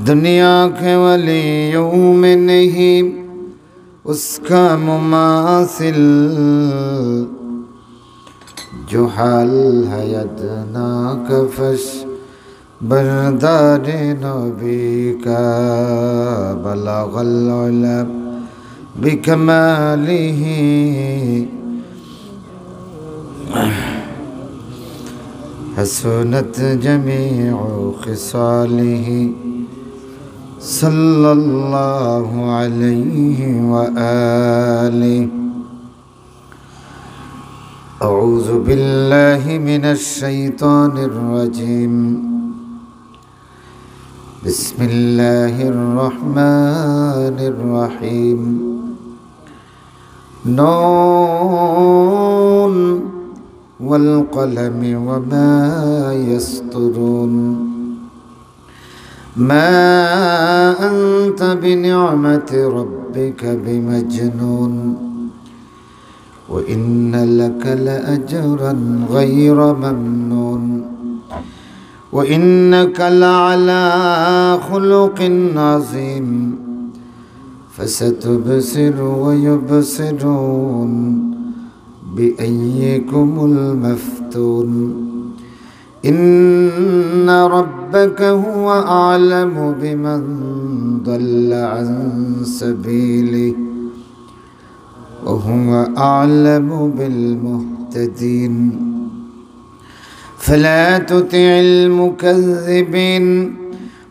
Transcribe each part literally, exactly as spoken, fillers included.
دنیا کے ولیوں میں نہیں اس کا مماثل، جو حال ہے ادنیٰ کا فرش بردار نبی کا۔ بلغ العلا بکمالہ، حسنت جمیع خصالہ، صلی اللہ علیہ وآلہ۔ أعوذ بالله من الشيطان الرجيم. بسم الله الرحمن الرحيم. نون والقلم وما يسطرون. ما أنت بنعمة ربك بمجنون. وإن لك لأجرا غير ممنون. وإنك لعلى خلق عظيم. فستبصر ويبصرون بأيكم المفتون. إن ربك هو أعلم بمن ضل عن سبيله وهو أعلم بالمهتدين. فلا تطع المكذبين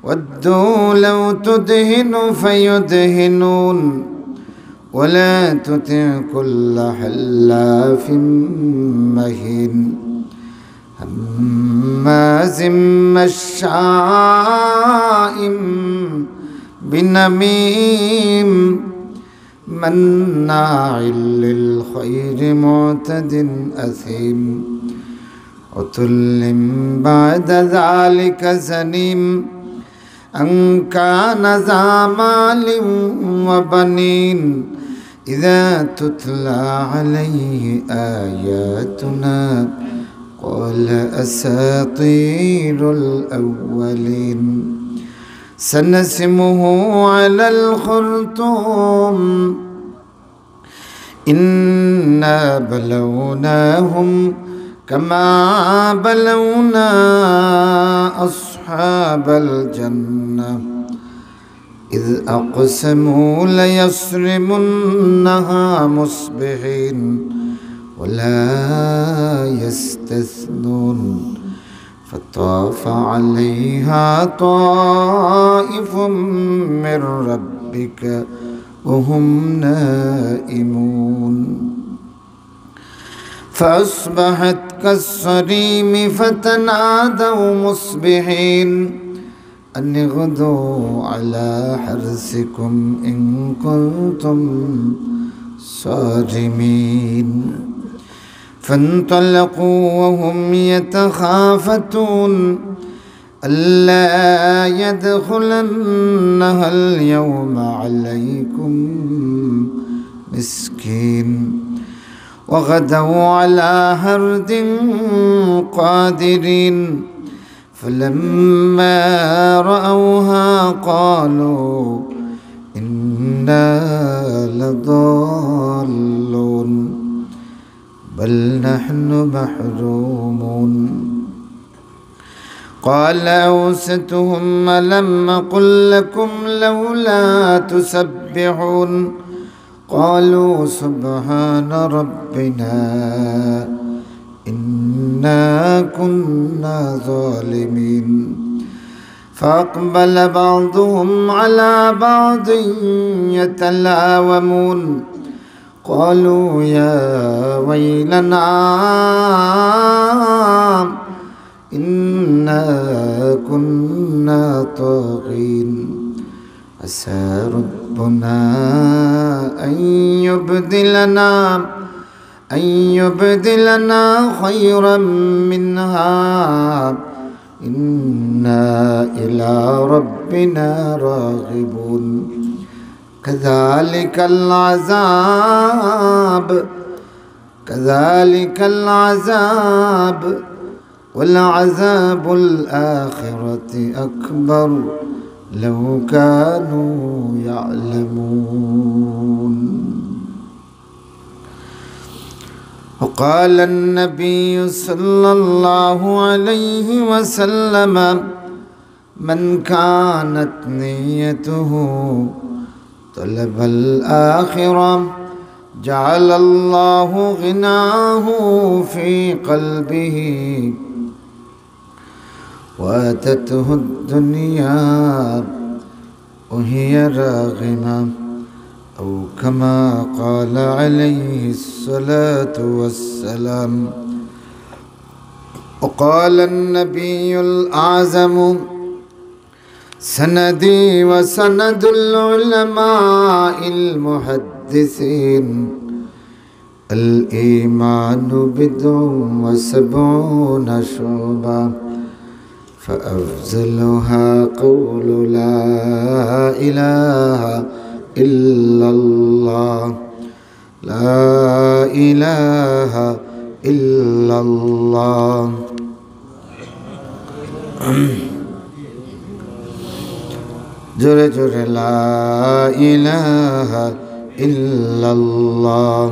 ودوا لو تدهن فيدهنون ولا تطع كل حلاف مهين هماز مشاء بنميم مناع للخير معتد أثيم عتل بعد ذلك زنيم أن كان ذا مال وبنين إذا تتلى عليه آياتنا قال أساطير الأولين سنسمه على الخرطوم إنا بلوناهم كما بلونا أصحاب الجنة إذ أقسموا ليصرمنها مصبحين ولا يستثنون فطاف عليها طائف من ربك وهم نائمون فأصبحت كالصريم فتنادوا مصبحين أن اغدوا على حرثكم إن كنتم صارمين فانطلقوا وهم يتخافتون ألا يدخلنها اليوم عليكم مسكين وغدوا على حرد قادرين فلما رأوها قالوا إنا لضالون بل نحن محرومون قال أوسطهم ألم أقل لكم لولا تسبحون قالوا سبحان ربنا إنا كنا ظالمين فأقبل بعضهم على بعض يتلاومون قالوا يا ويلنا إنا كنا طاغين عسى ربنا أن يبدلنا أن يبدلنا خيرا منها إنا إلى ربنا راغبون كذلك العذاب كذلك العذاب ولعذاب الآخرة أكبر لو كانوا يعلمون. وقال النبي صلى الله عليه وسلم: من كانت نيته طلب الآخرة جعل الله غناه في قلبه وأتته الدنيا وهي راغمة، أو كما قال عليه الصلاة والسلام. وقال النبي الأعظم: سندي وسند العلماء المحدثين، الإيمان بضع وسبعون شعبة، فأفضلها قول لا إله إلا الله، لا إله إلا الله. জোরে জোরে لا إله إلا الله.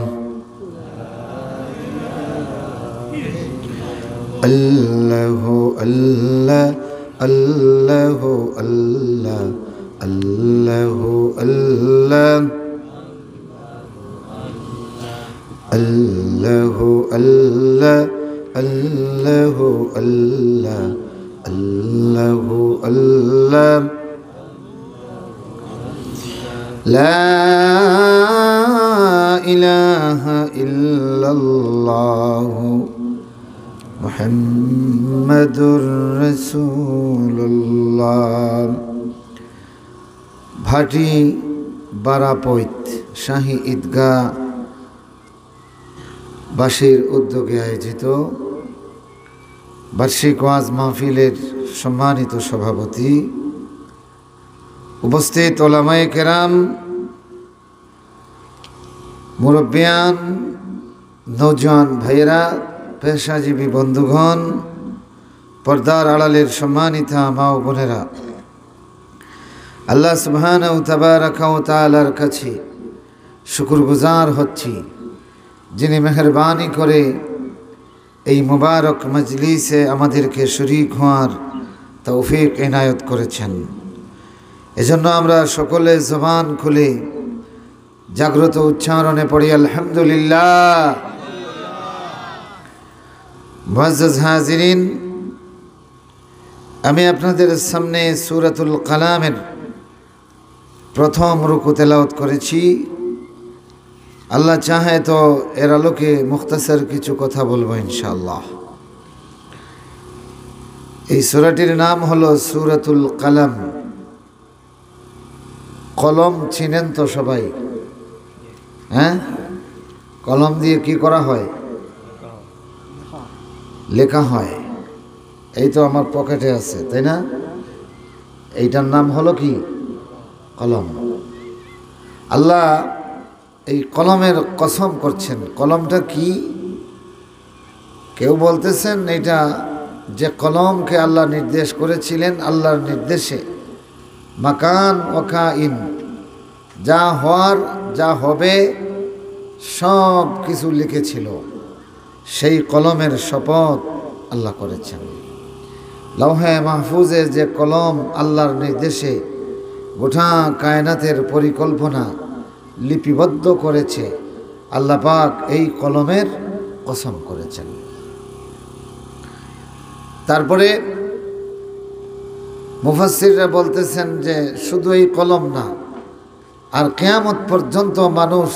الله، الله، الله، الله، الله، الله. الله، الله، الله، الله، الله، الله. لا إله إلا الله محمد رسول الله. ভাটি বারাপৈত শাহী ঈদগাহ বাসীর উদ্যোগে আয়োজিত বার্ষিক ওয়াজ মাহফিলের সম্মানিত সভাপতি, উপস্থিত ওলামায়ে কেরাম, মুরব্বিয়ান, নওজোয়ান ভাইয়েরা, পেশাজীবী বন্ধুগণ, পর্দার আড়ালের সম্মানিতা মা ও বোনেরা, আল্লাহ সুবহানাহু তাবারাকা ওয়া তাআলার কাছে শুকরগুজার হচ্ছি, যিনি মেহেরবানি করে এই মুবারক মজলিসে আমাদেরকে শরীক হওয়ার তৌফিক এনায়েত করেছেন। এজন্য আমরা সকলে জবান খুলে জাগ্রত উচ্চারণে পড়ি, আলহামদুলিল্লাহ। মুআজ্জাজ হাজিরিন, আমি আপনাদের সামনে সূরাতুল কালামের প্রথম রুকু তেলাওয়াত করেছি। আল্লাহ চাহে তো এর আলোকে মুখতাসর কিছু কথা বলবো ইনশাআল্লাহ। এই সূরাটির নাম হলো সূরাতুল কালাম। কলম চিনেন তো সবাই? হ্যাঁ, কলম দিয়ে কি করা হয়? লেখা হয়। এই তো আমার পকেটে আছে, তাই না? এইটার নাম হলো কি? কলম। আল্লাহ এই কলমের কসম করছেন। কলমটা কি? কেউ বলতেছেন, এটা যে কলমকে আল্লাহ নির্দেশ করেছিলেন, আল্লাহর নির্দেশে, মাকান ওয়া কাইন, যা হওয়ার, যা হবে, সব কিছু লিখেছিল, সেই কলমের শপথ আল্লাহ করেছেন। লৌহে মাহফুজে যে কলম আল্লাহর নির্দেশে গোটা কায়নাতের পরিকল্পনা লিপিবদ্ধ করেছে, আল্লাহ পাক এই কলমের কসম করেছেন। তারপরে মুফাসসিররা বলতেছেন যে শুধু এই কলম না, আর কিয়ামত পর্যন্ত মানুষ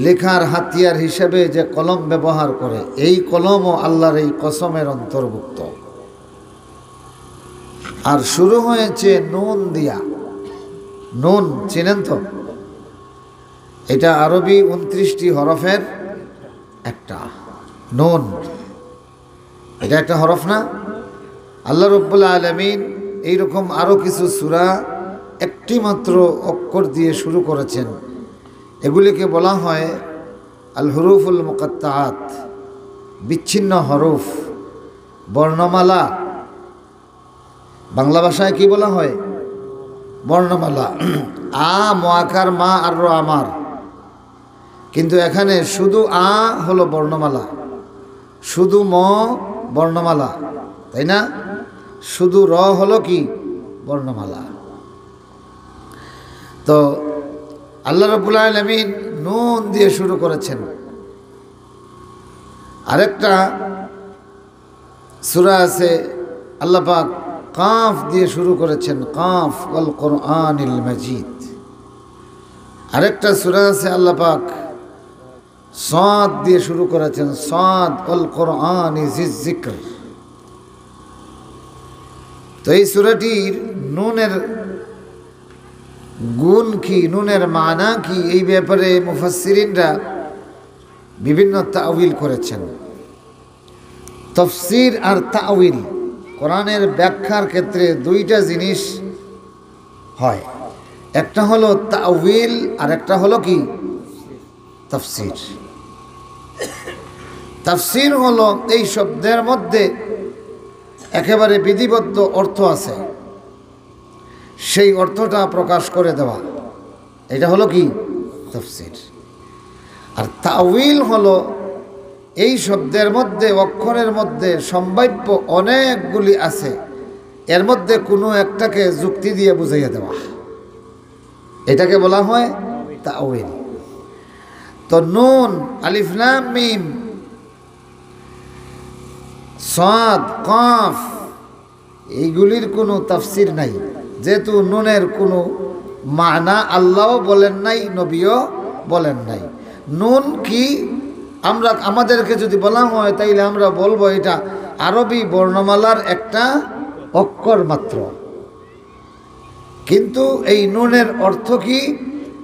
লেখার হাতিয়ার হিসেবে যে কলম ব্যবহার করে, এই কলমও আল্লাহর এই কসমের অন্তর্ভুক্ত। আর শুরু হয়েছে নুন দিয়া। নুন চিনেন তো? এটা আরবি ঊনত্রিশটি হরফের একটা। নুন, এটা একটা হরফ না? আল্লাহ রব্বুল আলামিন এইরকম আরও কিছু সূরা একটি মাত্র অক্ষর দিয়ে শুরু করেছেন। এগুলিকে বলা হয় আল হুরুফুল মুকাত্তাআত, বিচ্ছিন্ন হরফ, বর্ণমালা। বাংলা ভাষায় কি বলা হয়? বর্ণমালা। আ ম আকার মা আর র আমার, কিন্তু এখানে শুধু আ হলো বর্ণমালা, শুধু ম বর্ণমালা, তাই না? শুধু র হলো কি? বর্ণমালা। তো আল্লাহ রাব্বুল আলামিন নুন দিয়ে শুরু করেছেন। আরেকটা সূরা আছে, আল্লাহ পাক কাফ দিয়ে শুরু করেছেন, কাফ, ওয়াল কোরআনিল মাজিদ। আরেকটা সূরা আছে, আল্লাহ পাক সাদ দিয়ে শুরু করেছেন, সাদ, ওয়াল কোরআনি জিজ জিক্র। তো এই সূরাটির নুনের গুণ কি, নুনের মানা কি, এই ব্যাপারে মুফাসসিরিনরা বিভিন্ন তা'উইল করেছেন। তাফসীর আর তা'উইল, কোরআনের ব্যাখ্যার ক্ষেত্রে দুইটা জিনিস হয়, একটা হলো তা'উইল আর একটা হলো কি? তাফসীর। তাফসীর হলো এই শব্দের মধ্যে একেবারে বিধিবদ্ধ অর্থ আছে, সেই অর্থটা প্রকাশ করে দেওয়া, এটা হলো কি? তাফসীর। আর তা'উইল হলো এই শব্দের মধ্যে, অক্ষরের মধ্যে সম্ভাব্য অনেকগুলি আছে, এর মধ্যে কোনো একটাকে যুক্তি দিয়ে বুঝাইয়া দেওয়া, এটাকে বলা হয় তা'উইল। তো নুন, আলিফ লাম মিম, সাদ, কাফ, এইগুলির কোনো তাফসীর নাই, যেহেতু নুনের কোনো মানা আল্লাহও বলেন নাই, নবীও বলেন নাই। নুন কি, আমরা, আমাদেরকে যদি বলা হয়, তাইলে আমরা বলবো এটা আরবি বর্ণমালার একটা অক্ষর মাত্র। কিন্তু এই নুনের অর্থ কি,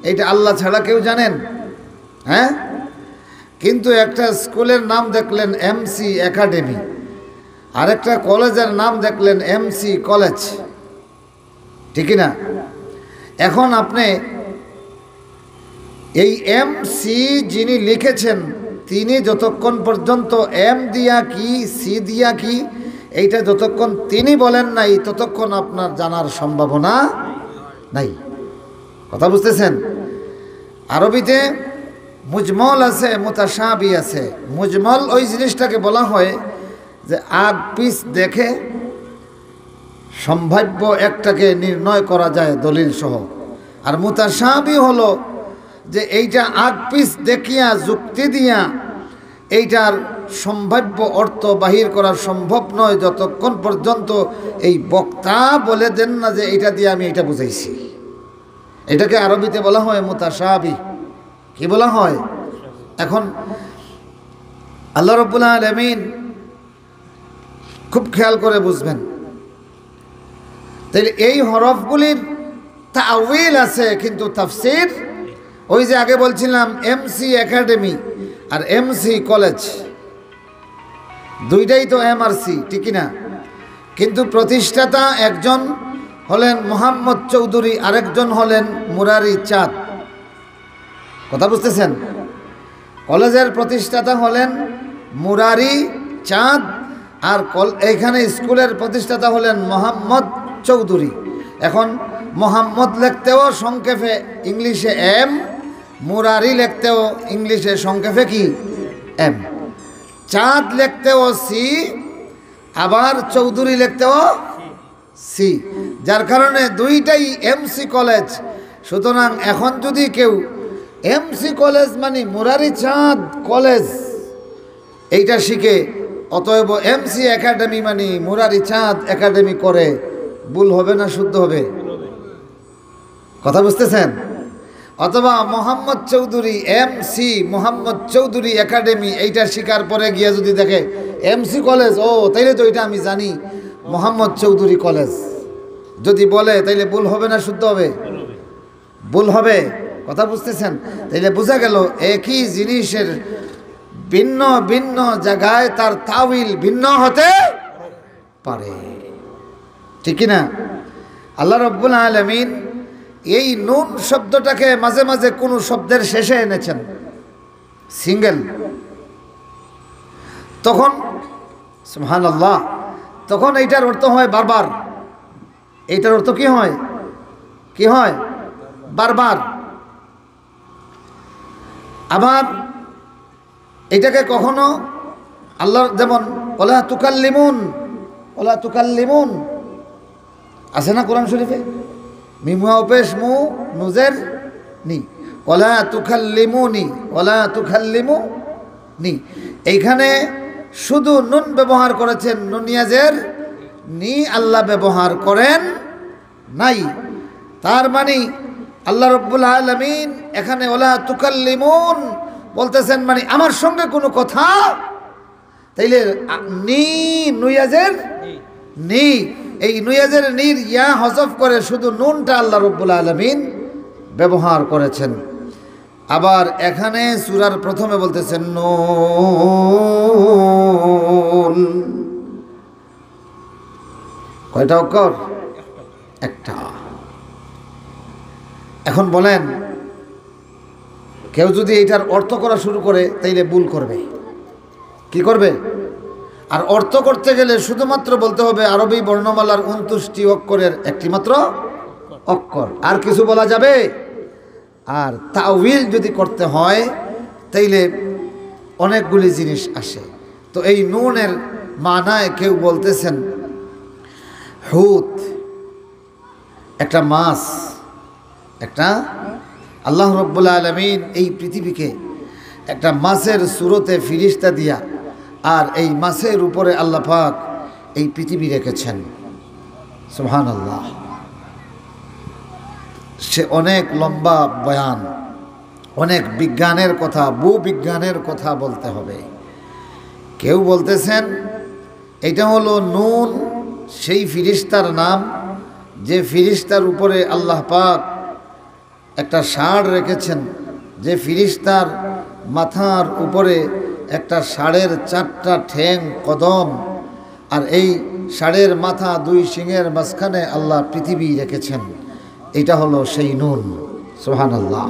এটা আল্লাহ ছাড়া কেউ জানেন? হ্যাঁ। কিন্তু একটা স্কুলের নাম দেখলেন এমসি একাডেমি, আর একটা কলেজের নাম দেখলেন এমসি কলেজ, ঠিক কি না? এখন আপনি এই এমসি যিনি লিখেছেন, তিনি যতক্ষণ পর্যন্ত এম দিয়া কি, সি দিয়া কি, এইটা যতক্ষণ তিনি বলেন নাই, ততক্ষণ আপনার জানার সম্ভাবনা নাই। কথা বুঝতেছেন? আরবিতে মুজমল আছে, মুতাশাবি আছে। মুজমল ওই জিনিসটাকে বলা হয় যে আগ পিছ দেখে সম্ভাব্য একটাকে নির্ণয় করা যায় দলিল সহ। আর মুতাশাবি হলো যে এইটা আগ পিছ দেখিয়া, যুক্তি দিয়া এইটার সম্ভাব্য অর্থ বাহির করা সম্ভব নয়, যতক্ষণ পর্যন্ত এই বক্তা বলে দেন না যে এইটা দিয়ে আমি এটা বুঝাইছি। এটাকে আরবিতে বলা হয় মুতাশাবি। কি বলা হয়? এখন আল্লাহ রাব্বুল আলামিন, খুব খেয়াল করে বুঝবেন, তাইলে এই হরফগুলির তা'উইল আছে, কিন্তু তাফসীর, ওই যে আগে বলছিলাম এমসি একাডেমি আর এমসি কলেজ, দুইটাই তো এম আর সি, ঠিক কি না? কিন্তু প্রতিষ্ঠাতা একজন হলেন মোহাম্মদ চৌধুরী, আরেকজন হলেন মুরারি চাঁদ। কথা বুঝতেছেন? কলেজের প্রতিষ্ঠাতা হলেন মুরারি চাঁদ, আর কল-, এইখানে স্কুলের প্রতিষ্ঠাতা হলেন মোহাম্মদ চৌধুরী। এখন মোহাম্মদ লিখতেও সংক্ষেপে ইংলিশে এম, মুরারি লিখতেও ইংলিশে সংক্ষেপে কি? এম। চাঁদ লিখতেও সি, আবার চৌধুরী লিখতেও সি, যার কারণে দুইটাই এমসি কলেজ। সুতরাং এখন যদি কেউ এমসি কলেজ মানে মুরারি চাঁদ কলেজ এইটা শিখে, অতএব এমসি একাডেমি মানে মুরারি চাঁদ একাডেমি করে, ভুল হবে না শুদ্ধ হবে? কথা বুঝতেছেন? অথবা মোহাম্মদ চৌধুরী, এমসি মোহাম্মদ চৌধুরী একাডেমি, এইটা শিখার পরে গিয়া যদি দেখে এমসি কলেজ, ও, তাইলে তো এটা আমি জানি, মোহাম্মদ চৌধুরী কলেজ যদি বলে, তাইলে ভুল হবে না শুদ্ধ হবে? ভুল হবে। কথা বুঝতেছেন? তাইলে বোঝা গেল একই জিনিসের ভিন্ন ভিন্ন জায়গায় তার তা'উইল ভিন্ন হতে পারে, ঠিক কি না? আল্লাহ রাব্বুল আলামিন এই নুন শব্দটাকে মাঝে মাঝে কোনো শব্দের শেষে এনেছেন, সিঙ্গেল। তখন, সুবহানাল্লাহ, তখন এইটার অর্থ হয় বারবার। এইটার অর্থ কি হয়? কি হয়? বারবার। আবার এটাকে কখনো আল্লাহর, যেমন ওলা তুকাল্লিমুন, ওলা তুকাল্লিমুন আছে না কোরআন শরীফে? মিমুয়া উপেশ মু নুজের নি, ওলা তুকাল্লিমুনি, ওলা তুকাল্লিমু নি। এইখানে শুধু নুন ব্যবহার করেছেন, নুনিয়াজের নি আল্লাহ ব্যবহার করেন নাই। তার মানে আল্লাহ রব্বুল আলামিন এখানে ওলা তুকাল্লিমুন বলতেছেন, মানে আমার সঙ্গে কোনো কথা। তাইলে আ, নি, নুয়াজের নি, এই নুয়াজের নির ইয়া হজফ করে শুধু নুনটা আল্লাহ রব্বুল আলামিন ব্যবহার করেছেন। আবার এখানে সূরার প্রথমে বলতেছেন নুন। কয়টা অক্ষর? একটা। এখন বলেন, কেউ যদি এইটার অর্থ করা শুরু করে, তাইলে ভুল করবে। কি করবে? আর অর্থ করতে গেলে শুধুমাত্র বলতে হবে আরবি বর্ণমালার ঊনত্রিশটি অক্ষরের একটি মাত্র অক্ষর, আর কিছু বলা যাবে? আর তাউইল যদি করতে হয়, তাইলে অনেকগুলি জিনিস আসে। তো এই নুনের মানায় কেউ বলতেছেন হুত, একটা মাছ, একটা, আল্লাহ রব্বুল আলামিন এই পৃথিবীকে একটা মাছের সুরতে ফিরিস্তা দিয়া, আর এই মাছের উপরে আল্লাহ পাক এই পৃথিবী রেখেছেন। সুবহানাল্লাহ। সে অনেক লম্বা বয়ান, অনেক বিজ্ঞানের কথা, ভূবিজ্ঞানের কথা বলতে হবে। কেউ বলতেছেন এটা হলো নুন, সেই ফিরিস্তার নাম, যে ফিরিস্তার উপরে আল্লাহ পাক একটা ষাঁড় রেখেছেন, যে ফিরিস্তার মাথার উপরে একটা ষাঁড়ের চারটা ঠ্যাং, কদম, আর এই ষাঁড়ের মাথা দুই শিংয়ের মাঝখানে আল্লাহ পৃথিবী রেখেছেন। এটা হলো সেই নুন। সুবহানাল্লাহ।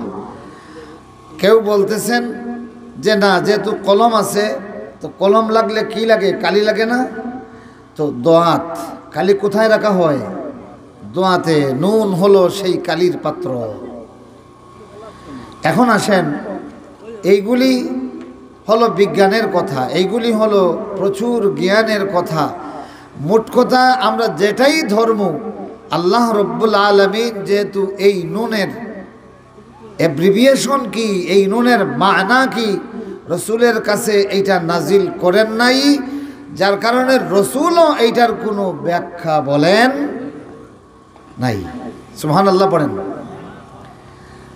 কেউ বলতেছেন যে না, যেহেতু কলম আছে, তো কলম লাগলে কি লাগে? কালি লাগে না? তো দোয়াত, কালি কোথায় রাখা হয়? দোয়াতে। নুন হলো সেই কালির পাত্র। এখন আসেন, এইগুলি হলো বিজ্ঞানের কথা, এইগুলি হলো প্রচুর জ্ঞানের কথা। মোট কথা, আমরা যেটাই ধর্ম, আল্লাহ রব্বুল আলামিন যেহেতু এই নুনের অ্যাব্রিভিয়েশন কি, এই নুনের মানা কি, রসুলের কাছে এইটা নাজিল করেন নাই, যার কারণে রসুলও এইটার কোনো ব্যাখ্যা বলেন নাই। সুবহানাল্লাহ পড়েন।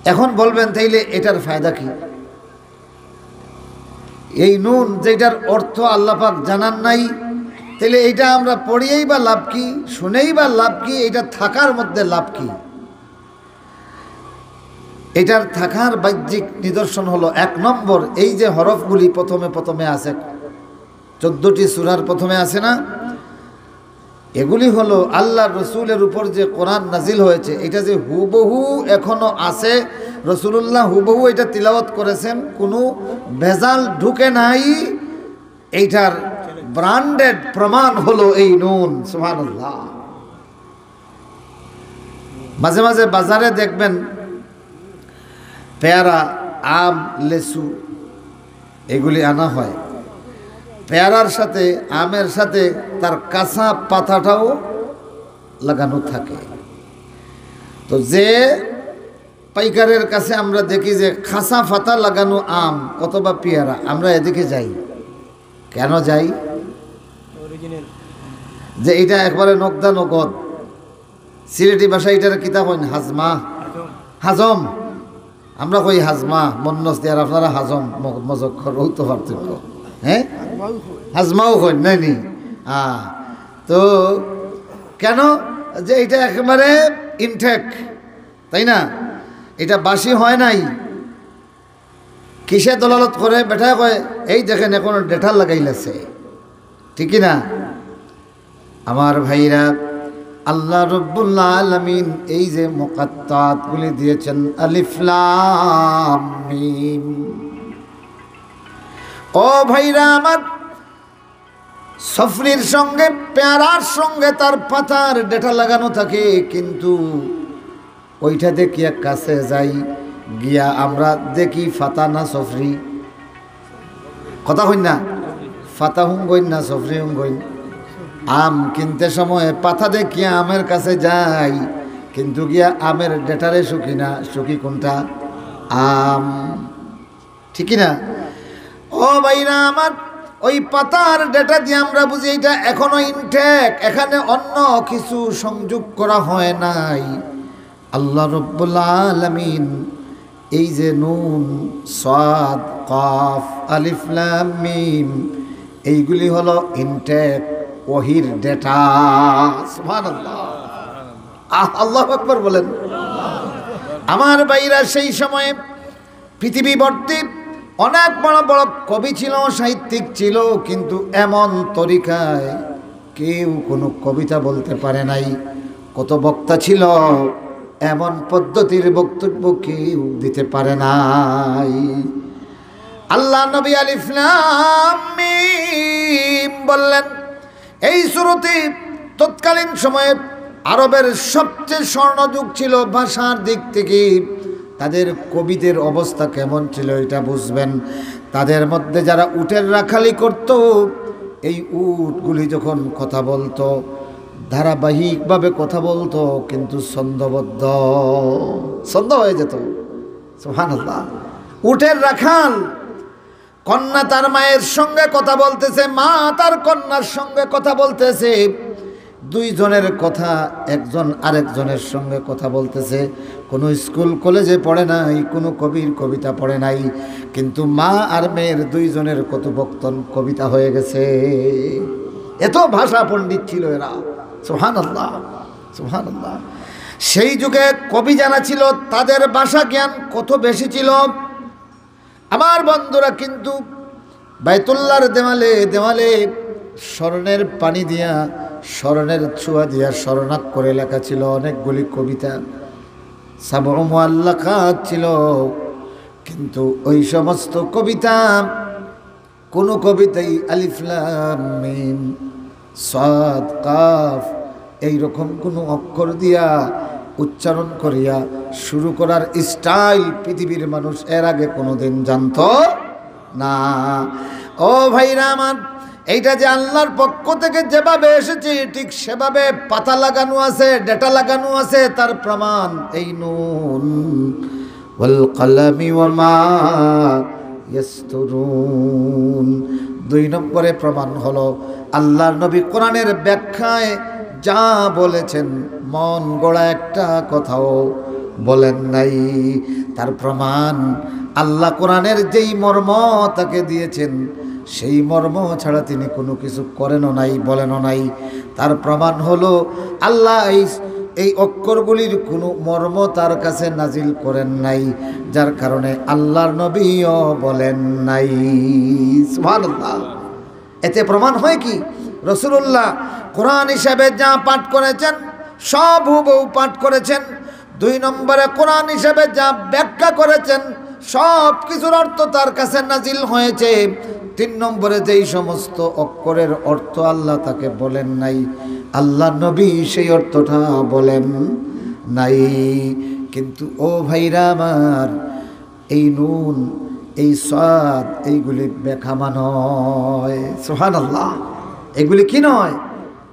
এখন বলবেন, তাইলে এটার ফায়দা কি? এই নুন যেটার অর্থ আল্লাহ পাক জানান নাই, তাইলে এইটা আমরা পড়িয়েই বা লাভ কি, শুনেই বা লাভ কি, এটা থাকার মধ্যে লাভ কি? এটার থাকার বাহ্যিক নিদর্শন হলো, এক নম্বর, এই যে হরফগুলি প্রথমে প্রথমে আছে, চোদ্দটি সূরার প্রথমে আছে না, এগুলি হলো আল্লাহর রসুলের উপর যে কোরআন নাজিল হয়েছে, এটা যে হুবহু এখনো আছে, রসুলুল্লাহ হুবহু এটা তিলাওয়াত করেছেন, কোনো ভেজাল ঢুকে নাই। এইটার ব্র্যান্ডেড প্রমাণ হলো এই নুন। সুবহানাল্লাহ। মাঝে মাঝে বাজারে দেখবেন পেয়ারা, আম, লেচু এগুলি আনা হয়। পেয়ারার সাথে, আমের সাথে তার কাঁচা পাতাটাও লাগানো থাকে। তো যে পাইকারের কাছে আমরা দেখি যে কাঁচা পাতা লাগানো আম অথবা পেয়ারা, আমরা এদিকে যাই। কেন যাই? যে এটা একবারে নগদা নগদ। সিলেটি ভাষায় এটারে কিতা কইন? হাজমা। হাজম। আমরা কই হাজমা, মন্নস দিয়ার, আপনারা হাজম, ম-, মজক করো তো পার্থক্য। হ্যাঁ? হাজমাও কইন, নাই নি? আ, তো কেন? যে এটা একেবারে ইনটেক, তাই না? এটা বাসি হয় নাই। কিসে দলালত করে? বেটায় কয়, "এই দেখেন, এখনো ডেটা লাগাইল আছে।" ঠিক কি না? আমার ভাইরা, আল্লাহ রব্বুল আলামিন এই যে মুকাত্তাতগুলি দিয়েছেন, আলিফ লাম মিম। ও ভাইরা আমার, সফরির সঙ্গে, পেয়ারার সঙ্গে তার পাতার ডেটা লাগানো থাকে, কিন্তু ওইটা দেখিয়া কাছে যাই, গিয়া আমরা দেখি ফাতা না সফরি। কথা কইন না? ফাতা হুনগইন না সফরি হুনগইন? আম কিনতে সময় পাতা দেখিয়া আমের কাছে যাই, কিন্তু গিয়া আমের ডেটারে শুকি না, শুকি কোনটা? আম। ঠিক কি না? ও ভাইরা আমার, ওই পাতার ডেটা দিয়া আমরা বুঝি এটা এখনো ইনটেক, এখানে অন্য কিছু সংযোগ করা হয় নাই। আল্লাহ রব্বুল আলামিন এই যে নুন, সাদ, কাফ, আলিফ, লাম, মিম, এইগুলি হলো ইনটেক ওহির ডেটা। সুবহানাল্লাহ। আহ, আল্লাহু আকবার বলেন। আমার ভাইরা, সেই সময়ে পৃথিবী ভর্তি অনেক বড় বড় কবি ছিল, সাহিত্যিক ছিল, কিন্তু এমন তরিকায় কেউ কোনো কবিতা বলতে পারে নাই। কত বক্তা ছিল, এমন পদ্ধতির বক্তব্য কেউ দিতে পারে নাই। আল্লাহ নবী আলিফ লাম মিম বললেন, এই সুরতে তৎকালীন সময়ে আরবের সবচেয়ে স্বর্ণযুগ ছিল ভাষার দিক থেকে। তাদের কবিদের অবস্থা কেমন ছিল এটা বুঝবেন। তাদের মধ্যে যারা উটের রাখালি করত, এই উটগুলি যখন কথা বলতো, ধারাবাহিকভাবে কথা বলতো, কিন্তু ছন্দবদ্ধ, ছন্দ হয়ে যেত। সুবহানাল্লাহ। উটের রাখাল, কন্যা তার মায়ের সঙ্গে কথা বলতেছে, মা তার কন্যার সঙ্গে কথা বলতেছে, দুইজনের কথা একজন আরেকজনের সঙ্গে কথা বলতেছে। কোনো স্কুল কলেজে পড়ে নাই, কোনো কবির কবিতা পড়ে নাই, কিন্তু মা আর মেয়ের দুইজনের কথোপকথন কবিতা হয়ে গেছে। এত ভাষা পণ্ডিত ছিল এরা। সুবহানাল্লাহ, সুবহানাল্লাহ। সেই যুগে কবি যারা ছিল, তাদের ভাষা জ্ঞান কত বেশি ছিল। আমার বন্ধুরা, কিন্তু বাইতুল্লাহর দেওয়ালে দেওয়ালে স্বর্ণের পানি দিয়া, স্বর্ণের ছোঁয়া দিয়া স্বর্ণাক্ষরে লেখা ছিল অনেকগুলি কবিতা, সাবউ মুআল্লাকাত ছিল। কিন্তু ওই সমস্ত কবিতা, কোনো কবিতাই আলিফ লাম মিম সাদ কাফ এইরকম কোনো অক্ষর দিয়া উচ্চারণ করিয়া শুরু করার স্টাইল পৃথিবীর মানুষ এর আগে কোনোদিন জানতো না। ও ভাইরা আমার, এইটা যে আল্লাহর পক্ষ থেকে যেভাবে এসেছে, ঠিক সেভাবে পাতা লাগানো আছে, ডেটা লাগানো আছে, তার প্রমাণ এই নুন ওয়াল কালামি ওয়া মা ইয়াসতুরুন। দুই নম্বরে প্রমাণ হলো আল্লাহর নবী কোরআনের ব্যাখ্যায় যা বলেছেন, মন গড়া একটা কথাও বলেন নাই। তার প্রমাণ, আল্লাহ কোরআনের যেই মর্ম তাকে দিয়েছেন, সেই মর্ম ছাড়া তিনি কোনো কিছু করেনও নাই, বলেনও নাই। তার প্রমাণ হলো আল্লাহ এই, এই অক্ষরগুলির কোনো মর্ম তার কাছে নাজিল করেন নাই, যার কারণে আল্লাহর নবীও বলেন নাই। সুবহানাল্লাহ। এতে প্রমাণ হয় কি, রাসূলুল্লাহ কোরআন হিসাবে যা পাঠ করেছেন, সব হুবহু পাঠ করেছেন। দুই নম্বরে, কোরআন হিসাবে যা ব্যাখ্যা করেছেন, সব কিছুর অর্থ তার কাছে নাজিল হয়েছে। তিন নম্বরে, যেই সমস্ত অক্ষরের অর্থ আল্লাহ তাকে বলেন নাই, আল্লাহ নবী সেই অর্থটা বলেন নাই। কিন্তু ও ভাইরা আমার, এই নুন, এই সাদ, এইগুলি বেকামা নয়। সুবহানাল্লাহ। এগুলি কি নয়?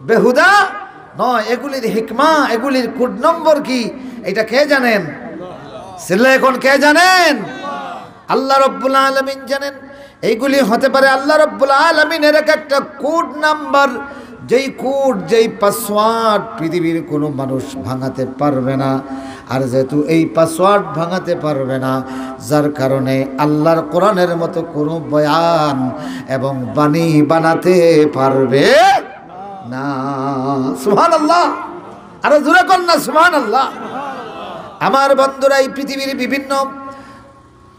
বেহুদা নয়। এগুলির হিকমা, এগুলির কোড নম্বর কি, এটা কে জানেন? চিল্লা এখন, কে জানেন? আল্লাহ রব্বুল আলামিন জানেন। এইগুলি হতে পারে আল্লাহ রব্বুল আলামিনের এক একটা কোড নাম্বার, যেই কোড, যেই পাসওয়ার্ড পৃথিবীর কোনো মানুষ ভাঙাতে পারবে না। আর যেহেতু এই পাসওয়ার্ড ভাঙাতে পারবে না, যার কারণে আল্লাহর কোরআনের মতো কোনো বয়ান এবং বাণী বানাতে পারবে না। সুবহানাল্লাহ। আরো জোরে কর না, সুবহানাল্লাহ। আমার বন্ধুরা, এই পৃথিবীর বিভিন্ন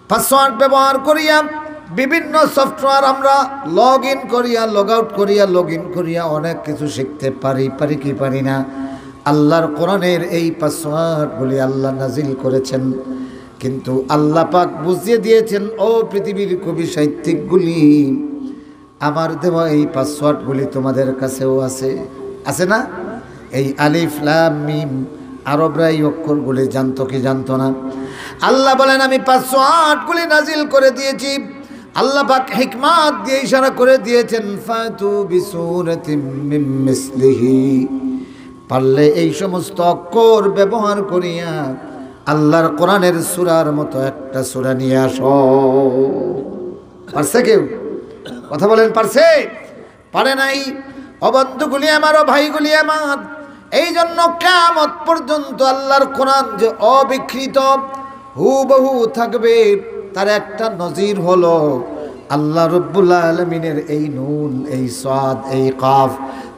পাসওয়ার্ড ব্যবহার করিয়া, বিভিন্ন সফটওয়্যার আমরা লগ ইন করিয়া, লগ আউট করিয়া, লগ ইন করিয়া অনেক কিছু শিখতে পারি, পারি কি পারি না? আল্লাহর কোরআনের এই পাসওয়ার্ডগুলি আল্লাহ নাজিল করেছেন, কিন্তু আল্লাহ পাক বুঝিয়ে দিয়েছেন, ও পৃথিবীর কবি সাহিত্যিকগুলি, আমার দেওয়া এই পাসওয়ার্ডগুলি তোমাদের কাছেও আছে, আছে না? এই আলিফ লাম মিম আরবরা এই অক্ষরগুলি জানতো কি জানতো না? আল্লাহ বলেন, আমি পাঁচশো আট গুলি নাজিল করে দিয়েছি। আল্লাহ পাক হিকমত দিয়ে ইশারা করে দিয়েছেন, ফাতু বিসূরাতিম মিন মিসলিহি। পারলে এই সমস্ত অক্ষর ব্যবহার করিয়া আল্লাহর কোরআনের সূরার মতো একটা সূরা নিয়ে আসো। পারছে কেউ? কথা বলেন, পারছে? পারে নাই। ও বন্ধুগুলি আমার, ও ভাইগুলি আমার, এই জন্য কিয়ামত পর্যন্ত আল্লাহর কোরআন যে অবিকৃত হুবহু থাকবে, তার একটা নজির হলো আল্লাহ রব্বুল আলামিনের এই নুন, এই সাদ, এই কাফ,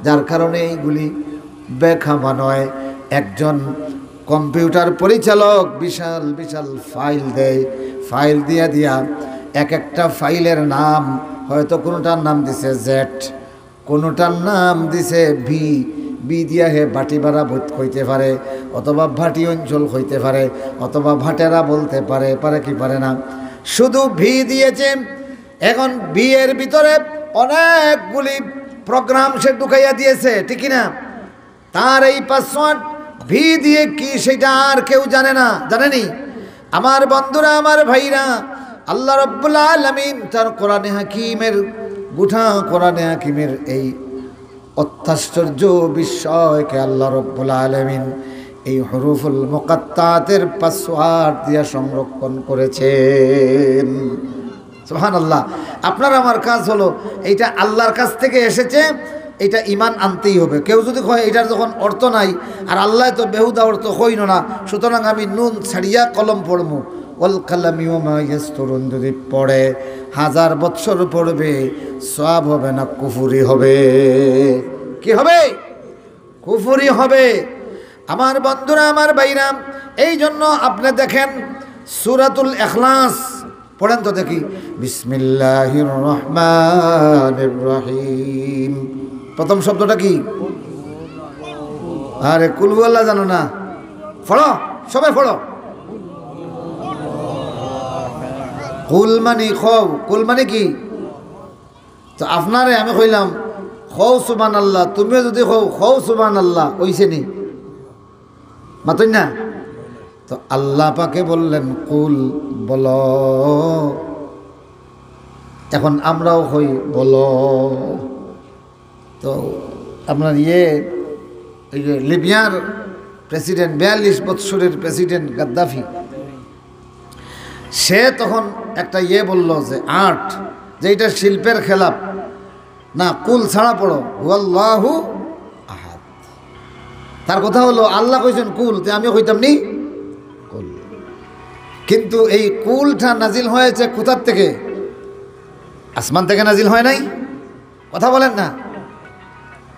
যার কারণে এইগুলি বেখামা নয়। একজন কম্পিউটার পরিচালক বিশাল বিশাল ফাইল দেয়, ফাইল দিয়া দিয়া এক একটা ফাইলের নাম, হয়তো কোনোটার নাম দিছে জেট, কোনোটার নাম দিছে ভি। ভি দিয়া হে ভাটিবাড়া বলতে, কইতে পারে, অথবা ভাটি অঞ্চল কইতে পারে, অথবা ভাটেরা বলতে পারে, পারে কি পারে না? শুধু ভি দিয়েছে। এখন ভি এর ভিতরে অনেকগুলি প্রোগ্রাম সে ঢুকাইয়া দিয়েছে, ঠিক কি না? তার এই পাসওয়ার্ড ভি দিয়ে কি, সেটা আর কেউ জানে না, জানেনি? আমার বন্ধুরা, আমার ভাইরা, আল্লাহ রব্বুল আলামিন তার কোরআনে হাকিমের, গোটা কোরআনে হাকিমের এই অত্যাশ্চর্য বিষয়কে আল্লাহ রব্বুল আলামিন এই হুরুফুল মুকাত্তাতের পাসওয়ার্ড দিয়া সংরক্ষণ করেছেন। সুবহানাল্লাহ। আপনার আমার কাজ হলো, এইটা আল্লাহর কাছ থেকে এসেছে, এটা ইমান আনতেই হবে। কেউ যদি কয়, "এটার যখন অর্থ নাই, আর আল্লাহ তো বেহুদা অর্থ কইন না, সুতরাং আমি নুন ছাড়িয়া কলম পড়মু।" ওয়াল কালামি ওয়া মা ইয়াসতুরুন যদি পড়ে, হাজার বৎসর পড়বে, সওয়াব হবে না, কুফুরি হবে। কি হবে? কুফুরি হবে। আমার বন্ধুরা, আমার ভাইরা, এই জন্য আপনি দেখেন সূরাতুল ইখলাস পড়েন তো দেখি, বিসমিল্লাহির রহমানির রহিম। প্রথম শব্দটা কি? আরে, কুল হুয়াল্লাহ জানো না? পড়ো, সবাই পড়ো। কুল মানে কও, কুল মানে কি? তো আপনারে আমি কইলাম, "কও সুবহানাল্লাহ", তুমিও যদি কও, "কও সুবহানাল্লাহ", অইছে নি? মাতইন না? তো আল্লাহ পাকে বললেন, "কুল", বলো। এখন আমরাও কই, "বলো।" তো আপনার ইয়ে, ওই যে লিবিয়ার প্রেসিডেন্ট, বিয়াল্লিশ বৎসরের প্রেসিডেন্ট গাদ্দাফি, সে তখন একটা ইয়ে বলল যে আর্ট, যে এটা শিল্পের খেলাফ, না, কুল ছাড়া পড়ো, হুয়াল্লাহু আহাদ। তার কথা হলো, আল্লাহ কইছেন কুল, তে আমিও কইতাম নি কুল। কিন্তু এই কুলটা নাজিল হয়েছে কোথার থেকে? আসমান থেকে নাজিল হয় নাই? কথা বলেন না।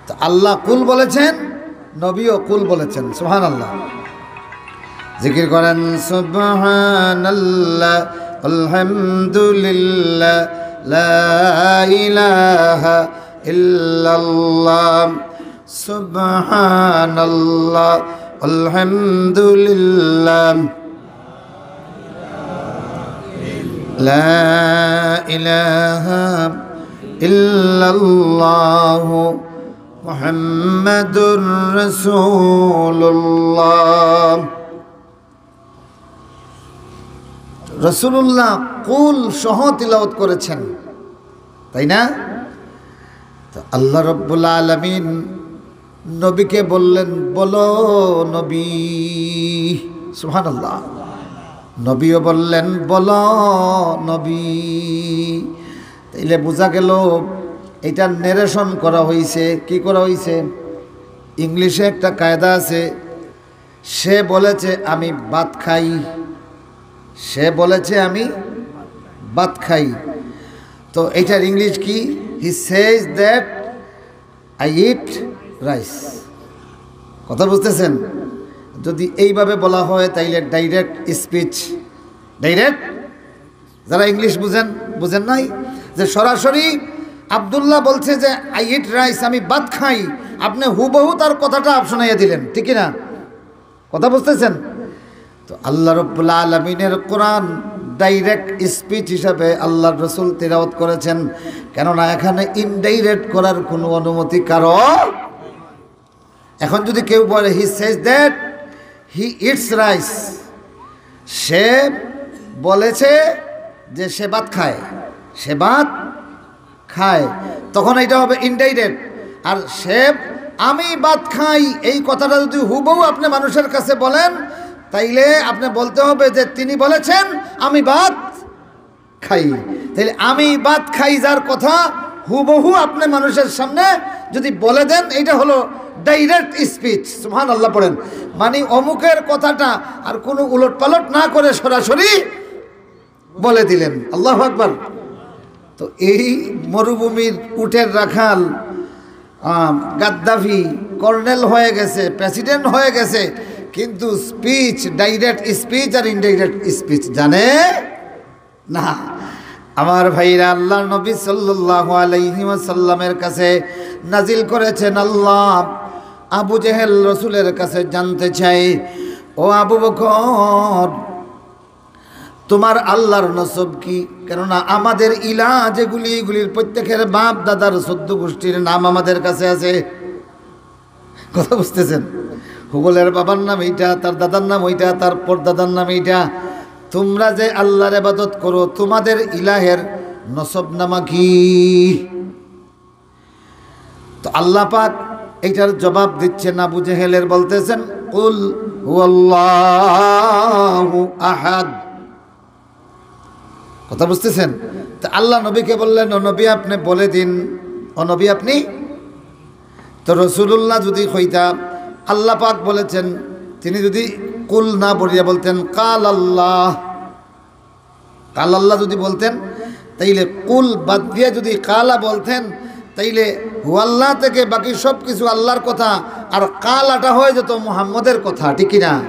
তো আল্লাহ কুল বলেছেন, নবীও কুল বলেছেন। সুবহানাল্লাহ। জিকির করেন, সুবহানাল্লাহ, আলহামদুলিল্লাহ, লা ইলাহা ইল্লাল্লাহ, সুবহানাল্লাহ, আলহামদুলিল্লাহ, লা ইলাহা ইল্লাল্লাহু মুহাম্মাদুর রাসূলুল্লাহ। রাসূলুল্লাহ কুল সহ তিলাওয়াত করেছেন, তাই না? তো আল্লাহ রাব্বুল আলামিন নবীকে বললেন, "বলো নবী।" সুবহানাল্লাহ। নবীও বললেন, "বলো নবী।" তাইলে বোঝা গেল, এটা ন্যারেশন করা হয়েছে। কি করা হয়েছে? ইংলিশে একটা কায়দা আছে, সে বলেছে, "আমি ভাত খাই।" সে বলেছে, "আমি ভাত খাই।" তো এটার ইংলিশ কি? He says that I eat rice। কথা বুঝতেছেন? যদি এইভাবে বলা হয়, তাইলে ডাইরেক্ট স্পিচ, ডাইরেক্ট। যারা ইংলিশ বুঝেন, বুঝেন নাই, যে সরাসরি আব্দুল্লাহ বলছে যে, "I eat rice", আমি ভাত খাই, আপনি হুবহু তার কথাটা আপ শোনাইয়া দিলেন, ঠিক কি না? কথা বুঝতেছেন? তো আল্লাহ রব্বুল আলামিনের কোরআন ডাইরেক্ট স্পিচ হিসাবে আল্লাহর রসুল তিলাওয়াত করেছেন, কেননা এখানে ইনডাইরেক্ট করার কোনো অনুমতি কারো। এখন যদি কেউ বলে, "He says that He eats rice. সে বলেছে যে সে ভাত খায়, সে ভাত খায়, তখন এটা হবে ইনডাইরেক্ট। আর সে "আমি ভাত খাই" এই কথাটা যদি হুবহু আপনি মানুষের কাছে বলেন, তাইলে আপনি বলতে হবে যে তিনি বলেছেন "আমি ভাত খাই।" তাইলে "আমি ভাত খাই" যার কথা হুবহু আপনি মানুষের সামনে যদি বলে দেন, এটা হলো ডাইরেক্ট স্পিচ। সুবহানাল্লাহ পড়েন। মানে অমুকের কথাটা আর কোনো উলটপালট না করে সরাসরি বলে দিলেন। আল্লাহু আকবার। তো এই মরুভূমির উটের রাখাল, আম, গাদ্দাফি কর্নেল হয়ে গেছে, প্রেসিডেন্ট হয়ে গেছে, কিন্তু স্পিচ, ডাইরেক্ট স্পিচ আর ইনডাইরেক্ট স্পিচ জানে না। আমার ভাইরা, আল্লাহর নবী সাল্লাল্লাহু আলাইহি ওয়াসাল্লামের কাছে নাজিল করেছেন আল্লাহ। আবু জেহেল রসুলের কাছে জানতে চাই, "ও আবু বকর, তোমার আল্লাহর নসব কি? কেননা আমাদের ইলা যেগুলি, এগুলির প্রত্যেকের বাপ দাদার চোদ্দ গোষ্ঠীর নাম আমাদের কাছে আছে।" কথা বুঝতেছেন? হুবলের বাবার নাম এইটা, তার দাদার নাম ওইটা, তার পরদাদার নাম এইটা। তোমরা যে আল্লাহর ইবাদত করো, তোমাদের ইলাহের নসব নামা কি? তো আল্লাহ পাক এইটার জবাব দিচ্ছেন আবু জেহেলের, বলতেছেন, "কুল হুয়াল্লাহু আহাদ।" কথা বুঝতেছেন? তো আল্লাহ নবীকে বললেন, "ও নবী, আপনি বলে দিন, ও নবী, আপনি।" তো রসুলুল্লাহ যদি কইতা, আল্লাহ পাক বলেছেন, তিনি যদি কুল না বলিয়া বলতেন, "কাল আল্লাহ", কাল আল্লাহ যদি বলতেন, তাইলে কুল বাদ দিয়া যদি কালা বলতেন, তাইলে হুয়াল্লাহ থেকে বাকি সব কিছু আল্লাহর কথা, আর কালাটা হয়ে যেত মুহাম্মদের কথা, ঠিক কি না?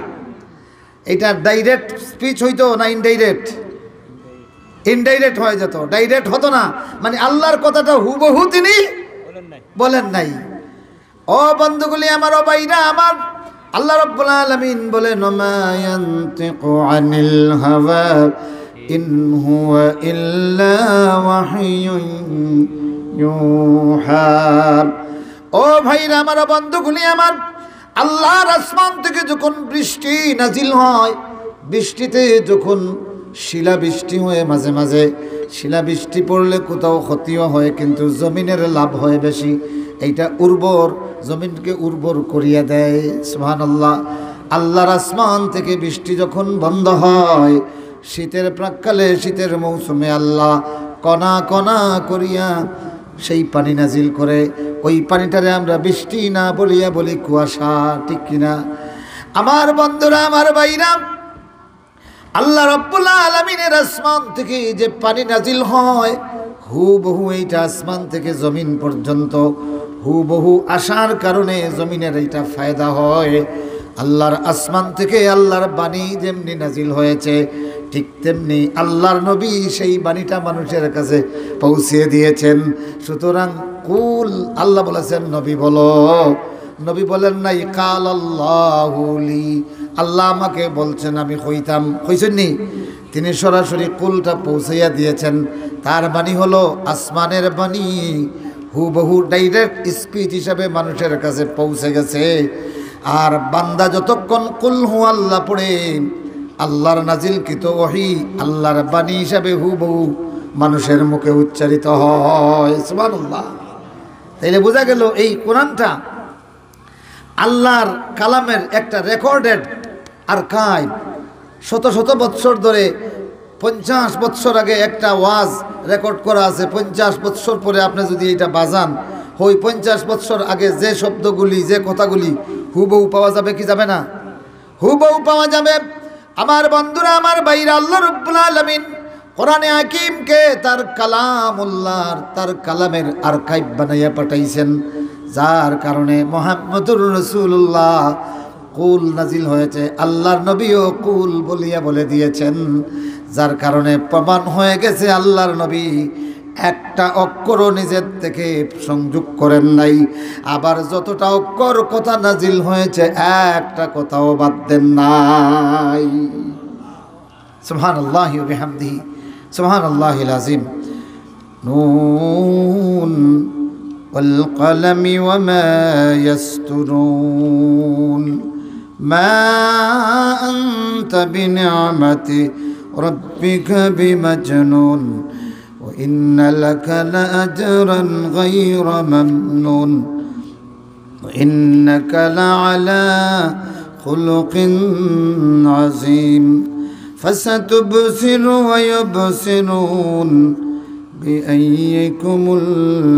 এটা ডাইরেক্ট স্পিচ হইতো না ইনডাইরেক্ট? ইনডাইরেক্ট হয়ে যেত, ডাইরেক্ট হতো না। মানে আল্লাহর কথাটা হুবহু তিনি বলেন নাই। ও বন্ধুগুলি আমার, ও ভাইরা আমার, আল্লাহ রাব্বুল আলামিন বলেন, "ওমা ইয়ানতিকু আনিল হাওয়া, ইন হুয়া ইল্লা ওয়াহয়ুন ইউহা।" ও ভাইরা আমার, ও বন্ধুগুলি আমার, আল্লাহর আসমান থেকে যখন বৃষ্টি নাজিল হয়, বৃষ্টিতে যখন শিলাবৃষ্টি হয়ে, মাঝে মাঝে শিলাবৃষ্টি পড়লে কোথাও ক্ষতিও হয়, কিন্তু জমিনের লাভ হয় বেশি। এইটা উর্বর, জমিনকে উর্বর করিয়া দেয়। সুবহানাল্লাহ। আল্লাহর আসমান থেকে বৃষ্টি যখন বন্ধ হয়, শীতের প্রাক্কালে, শীতের মৌসুমে আল্লাহ কণা কণা করিয়া সেই পানি নাজিল করে। ওই পানিটারে আমরা বৃষ্টি না বলিয়া বলি কুয়াশা, ঠিক কিনা? আমার বন্ধুরা, আমার ভাইরা, আল্লাহ রাব্বুল আলামিনের আসমান থেকে যে পানি নাজিল হয়, হুবহু এইটা আসমান থেকে জমিন পর্যন্ত হুবহু আসার কারণে জমিনের এইটা ফায়দা হয়। আল্লাহর আসমান থেকে আল্লাহর বাণী যেমনি নাজিল হয়েছে, ঠিক তেমনি আল্লাহর নবী সেই বাণীটা মানুষের কাছে পৌঁছিয়ে দিয়েছেন। সুতরাং কুল, আল্লাহ বলেছেন, "নবী বলো।" নবী বলেন নাই, "কাল আল্লাহু লি, আল্লাহ আমাকে বলছেন আমি কইতাম।" কইছেন নি? তিনি সরাসরি কুলটা পৌঁছাইয়া দিয়েছেন। তার বাণী হলো আসমানের বাণী, হুবহু ডাইরেক্ট স্পিচ হিসাবে মানুষের কাছে পৌঁছে গেছে। আর বান্দা যতক্ষণ কুল হুয়াল্লাহ পড়ে, আল্লাহর নাজিলকৃত ওহী আল্লাহর বাণী হিসাবে হুবহু মানুষের মুখে উচ্চারিত হয়। সুবহানাল্লাহ। তাইলে বোঝা গেল এই কোরআনটা আল্লাহর কালামের একটা রেকর্ডেড আর্কাইভ। শত শত বৎসর ধরে, পঞ্চাশ বৎসর আগে একটা ওয়াজ রেকর্ড করা আছে। পঞ্চাশ বৎসর পরে আপনি যদি এটা বাজান, ওই পঞ্চাশ বৎসর আগে যে শব্দগুলি, যে কথাগুলি হুবহু পাওয়া যাবে কি যাবে না? হুবহু পাওয়া যাবে। আমার বন্ধুরা, আমার ভাইরা, আল্লাহ রাব্বুল আলামিন কোরআনে হাকিমকে তার কালামুল্লাহর, তার কালামের আর্কাইভ বানাইয়া পাঠাইছেন, যার কারণে মুহাম্মদুর রাসূলুল্লাহ কুল নাজিল হয়েছে, আল্লাহর নবীও কুল বলিয়া বলে দিয়েছেন, যার কারণে প্রমাণ হয়ে গেছে আল্লাহর নবী একটা অক্ষরও নিজের থেকে সংযোগ করেন নাই। আবার যতটা অক্ষর কথা নাজিল হয়েছে, একটা কথাও বাদ দেন নাই। সুবহানাল্লাহি ওয়া বিহামদিহি, সুবহানাল্লাহিল আযীম। নুন ওয়াল কলামি ওয়া মা ইয়াসতুরুন। ما أنت بنعمة ربك بمجنون، وإن لك لأجرا غير ممنون، وإنك لعلى خلق عظيم، فستبصر ويبصرون بأيكم المفتون.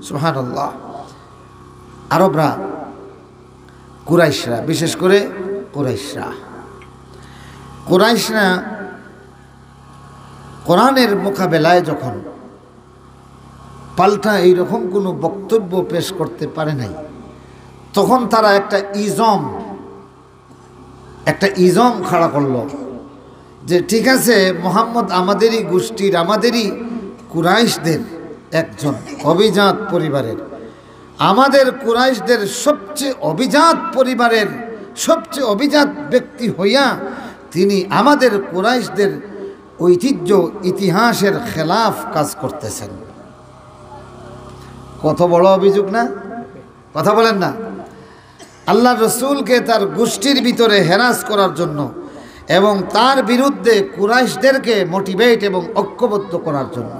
سبحان الله. আরবরা, কুরাইশরা, বিশেষ করে কুরাইশরা, কুরাইশরা কোরআনের মোকাবেলায় যখন পাল্টা এইরকম কোনো বক্তব্য পেশ করতে পারে নাই, তখন তারা একটা ইজম, একটা ইজম খাড়া করলো যে, ঠিক আছে, মোহাম্মদ আমাদেরই গোষ্ঠীর, আমাদেরই কুরাইশদের একজন, অভিজাত পরিবারের, আমাদের কুরাইশদের সবচেয়ে অভিজাত পরিবারের সবচেয়ে অভিজাত ব্যক্তি হইয়া তিনি আমাদের কুরাইশদের ঐতিহ্য, ইতিহাসের খেলাফ কাজ করতেছেন। কত বড় অভিযোগ না? কথা বলেন না? আল্লাহর রসুলকে তার গোষ্ঠীর ভিতরে হেরাস করার জন্য এবং তার বিরুদ্ধে কুরাইশদেরকে মোটিভেট এবং ঐক্যবদ্ধ করার জন্য।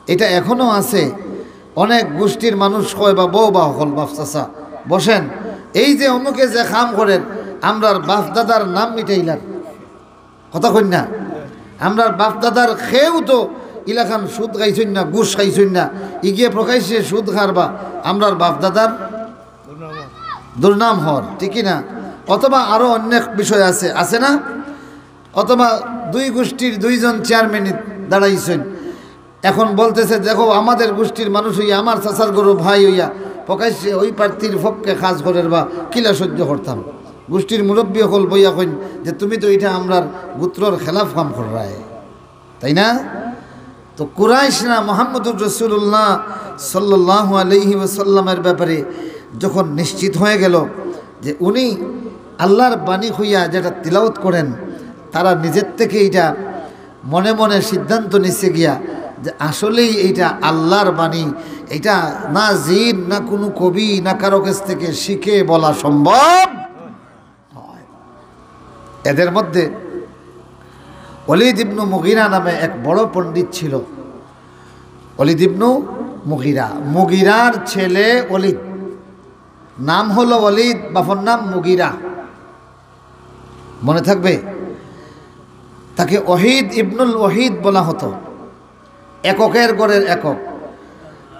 এটা এখনো আছে। অনেক গোষ্ঠীর মানুষ কয়, "বাবা, বা হকল বাপ চাচা, বসেন, এই যে অমুকে যে কাম করের, আমরার বাপ দাদার নাম মিটাইলার।" কথা কইন না? আমরার বাপ দাদার কেউ তো ইলাখান সুদ খাইছইন না, ঘুষ খাইছইন না, ইগিয়ে প্রকাশ্যে সুদ খারবা, আমরার বাপ দাদার দুর্নাম হর, ঠিক কি না? অথবা আরো অনেক বিষয় আছে, আছে না? অথবা দুই গোষ্ঠীর দুইজন চেয়ারম্যান দাঁড়াইছইন, এখন বলতেছে, "দেখো, আমাদের গোষ্ঠীর মানুষ হইয়া, আমার চাচার ঘরর ভাই হইয়া প্রকাশ্যে ওই প্রার্থীর পক্ষে কাজ করের বা কিলা সহ্য করতাম।" গোষ্ঠীর মুরব্বী হকল বইয়া কইন যে, "তুমি তো এটা আমরার গোত্রর খেলাফ কাম কররায়, তাই না?" তো কুরাইশরা মোহাম্মদুর রাসূলুল্লাহ সাল্লাল্লাহু আলাইহি ওয়াসাল্লামের ব্যাপারে যখন নিশ্চিত হয়ে গেল যে উনি আল্লাহর বাণী হইয়া যেটা তিলাওয়াত করেন, তারা নিজের থেকে এটা মনে মনে সিদ্ধান্ত নিছে গিয়া যে আসলেই এইটা আল্লাহর বাণী, এটা না জিন, না কোনো কবি, না কারো কাছ থেকে শিখে বলা সম্ভব নয়। এদের মধ্যে ওলিদ ইবনু মুগিরা নামে এক বড় পণ্ডিত ছিল। ওলিদ ইবনু মুগিরা, মুগিরার ছেলে ওলিদ, নাম হলো ওলিদ, বাপর নাম মুগিরা। মনে থাকবে, তাকে ওহিদ ইবনুল ওহিদ বলা হতো, এককের ঘরের একক।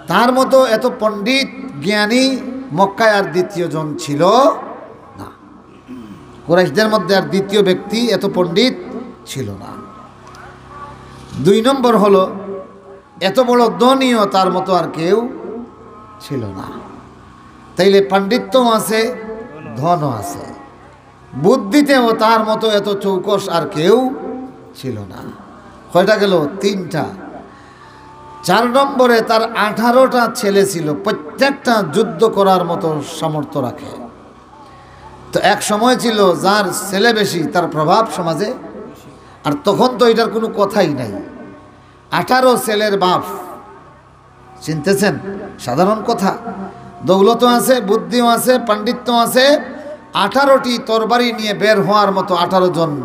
তার মতো এত পণ্ডিত জ্ঞানী মক্কায় আর দ্বিতীয় জন ছিল না। কুরাইশদের মধ্যে আর দ্বিতীয় ব্যক্তি এত পণ্ডিত ছিল না। দুই নম্বর হলো, এত বড় ধনীও তার মতো আর কেউ ছিল না। তাইলে পাণ্ডিত্যও আছে, ধনও আছে, বুদ্ধিতেও তার মতো এত চৌকস আর কেউ ছিল না। কয়টা গেল? তিনটা। চার নম্বরে তার আঠারোটা ছেলে ছিল, প্রত্যেকটা যুদ্ধ করার মতো সামর্থ্য রাখে। তো এক সময় ছিল যার ছেলে বেশি, তার প্রভাব সমাজে, আর তখন তো এটার কোনো কথাই নাই। আঠারো ছেলের বাপ, চিনতেছেন? সাধারণ কথা। দৌলতও আছে, বুদ্ধিও আছে, পাণ্ডিত্য আছে। আঠারোটি তরবারি নিয়ে বের হওয়ার মতো আঠারো জন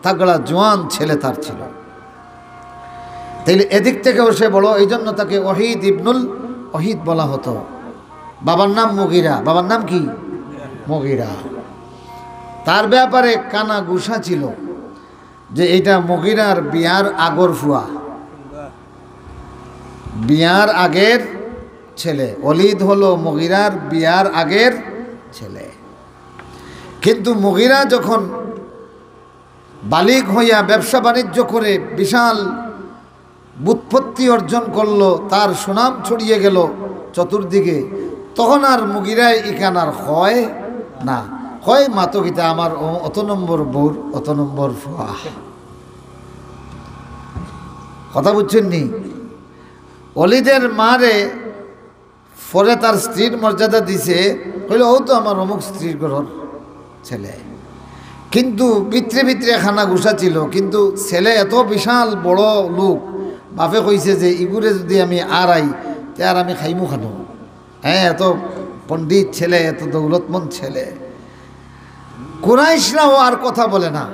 তাগড়া জোয়ান ছেলে তার ছিল। তাইলে এদিক থেকেও সে বড়, এই জন্য তাকে ওহিদ ইবনুল ওহিদ বলা হতো। বাবার নাম মুগিরা। বাবার নাম কি? মুগিরা। তার ব্যাপারে কানা গুসা ছিল যে এটা মুগিরার বিয়ার আগর ফুয়া, বিয়ার আগের ছেলে। ওলিদ হলো মুগিরার বিয়ার আগের ছেলে। কিন্তু মুগিরা যখন বালিগ হইয়া ব্যবসা বাণিজ্য করে বিশাল ব্যুৎপত্তি অর্জন করলো, তার সুনাম ছড়িয়ে গেল চতুর্দিকে, তখন আর মুগিরায় ইখান আর কয় না। কয়, "মা তো কিতা আমার অ-, অত নম্বর বউর অত নম্বর ফুয়া।" কথা বুঝছেন নি? ওলিদের মারে পরে তার স্ত্রীর মর্যাদা দিছে, কইল, "ও তো আমার অমুক স্ত্রীর ঘরর ছেলে।" কিন্তু ভিতরে ভিতরে কানা গুসা ছিল, কিন্তু ছেলে এত বিশাল বড় লোক, বাপে কইছে যে, "ইগুরে যদি আমি আরাই, তে আর আমি খাইমু খানো।" হ্যাঁ, এত পণ্ডিত ছেলে, এত দৌলতমন্দ ছেলে। কুরাইশরাও আর কথা বলে না।